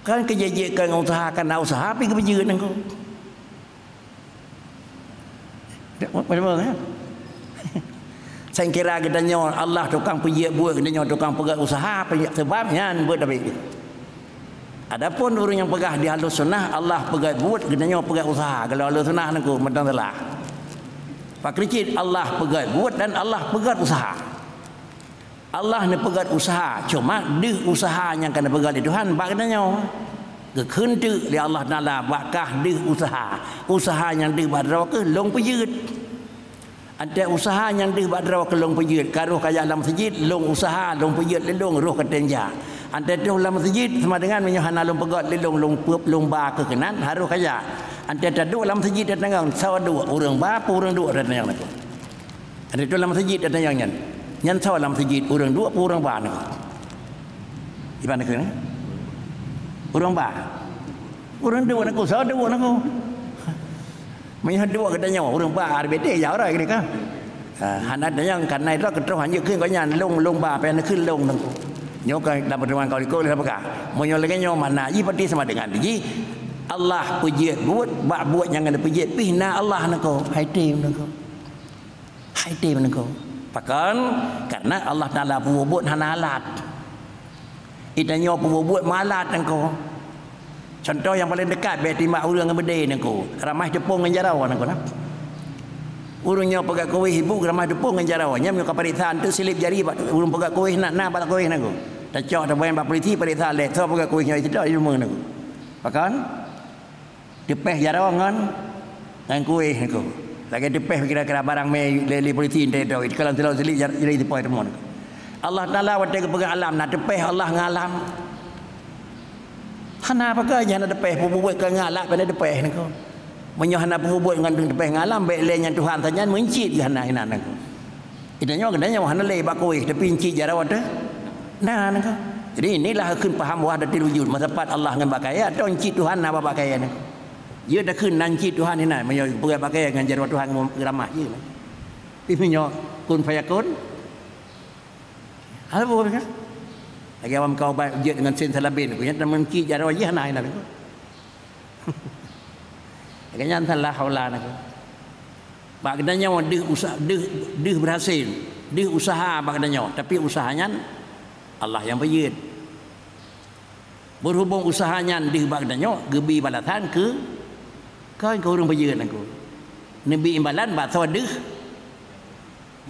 Kan keu jeuet keu ngon usaha, kana usaha pih geupeujeuet Teungku. Dak, ma-, ma-, ma-, eh? Sangkira geutanyoe Allah tukang peujeuet buet, geutanyoe tukang peugét usaha, peujeuet seubab nyan buet Daud. Adapun ureuëng nyang peugah di Ahlus Sunnah, Allah peugét buet, geutanyoe peugét usaha. Kalau Ahlus Sunnah Teungku mantong salah. Pakri cit Allah peugét buet dan Allah peugét usaha. Allah neupeugét usaha, cuma deuh usaha nyang ka neupeugét lé Tuhan bak geutanyoe. Geukheun teuk lé Allah Taala bak kah deuh usaha. Usaha nyang deuh bak droe keuh lôn peujeuet. Antée usaha nyang deuh bak droe keuh lôn peujeuet, ka roh kajak lam meuseujid, lôn usaha, lôn peujeuet lé lôn roh ka tém jak. Antée troh lam meuseujid, sama dengan meunyoe hana lôn peugét lé lôn, lôn peuet, lôn ba keuh keunan, harôh kajak. Antée taduek lam meuseujid tatanyong, soe duek, ureuëng ba peue ureuëng duek tatanyong Teungku. Ada tu lam meuseujid ada nyang nyan. Nyan soe lam meuseujid, ureuëng duek peue ureuëng ba Teungku? Iban Teungku, eh? Ureuëng ba. Ureuëng duek Teungku, soe duek Teungku? Meunyoe duek geutanyoe, ureuëng ba R B T ya orang ini kan. Ha, hana tanyong karena itu keutroh hanjeuet keu gobnyan lôn, lôn ba, payah neukheun lôn Teungku. Nyoe ka lam pertemuan kau likot lé peugah. Meunyoe lagée nyoe makna jih berarti sama dengan jih Allah peujeuet buet, bak buet nyang geupeujeuet pih na Allah Teungku. Hai tem Teungku. Hai tem Teungku. Pakon? Karena Allah Taala peubuet hana alat. Geutanyoe peubuet meualat Teungku. Contoh nyang paleng dekat, bék timbak ureuëng ngon beudé Teungku. Ramah teupông ngon jaroe Teungku nah. Ureuëng nyoe peugét kuéh ibu ramah teupông ngon jaroe. Nyan meunyoe ka pareksa antu silip jari bak ureuëng peugét kuéh na, na bak kuéh Teungku. Tacok tabang bak polisi pareksa lé, soe peugét kuéh nyoe sidroe di rumoh Teungku. Pakon? Teupéh jaroe ngon, ngon kuéh Teungku. Lagée teupéh kira-kira barang mé lé, lé polisi entah itu, kalau teulau selik jar-, jadi teupéh teumon. Allah Taala watée geupeugah alam, na teupéh Allah ngon alam. Hana apa keu hana teupéh, peubuet keu ngon alat pada teupéh Teungku. Meunyoe hana peubuet ngon teupéh ngon alam, bék lé nyan Tuhan sajan meuncit geuh hana inan Teungku. Geutanyoe, geutanyoe hana lé bak kuéh, tapi encik jaroe teuh na, na ka. Jadi inilah kheun paham wahdatil wujud, meusapat Allah ngon bak kayée, atau encik Tuhan na bak kayée na. Jeuet takheun na encik Tuhan inan, meunyoe peugah bak kayée ngon jaroe Tuhan ramah jeuet na. Tapi meunyoe kun fayakun, hana peue kan? Lagée awam kau ba jeuet dengan sen salabin, ku nyan teuma encik jaroe jih hana inan. Lagée nyan la haula Teungku. Bak geutanyoe deuh usa-, deuh, deuh berhasil, deuh usaha bak geutanyoe, tapi usaha nyan Allah nyang peujeuet. Berhubung usaha nyan deuh bak geutanyoe, geubi balasan keu, kon keu ureuëng peujeuet Teungku. Neubi imbalan bak soe deuh.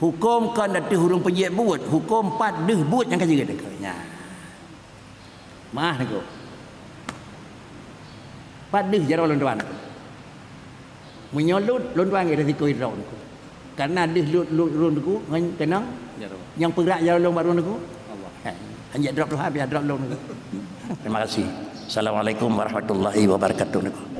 Huköm kon ateueh ureuëng peujeuet buet, huköm pat deuh buet nyang ka jeuet Teungku. Nyan. Meu'ah Teungku. Pat deuh jaroe lôn tuan. Meunyoe lut, lôn tuan ngon risiko droe Teungku. Karena deuh lut, lut lôn Teungku ngon keunong jaroe. Nyang peugrak jaroe lôn bak droe Teungku. Allah. Hai, hanjeuet drop Tuhan, biar drop lôn Teungku. Terima kasih. Assalamualaikum warahmatullahi wabarakatuh Teungku.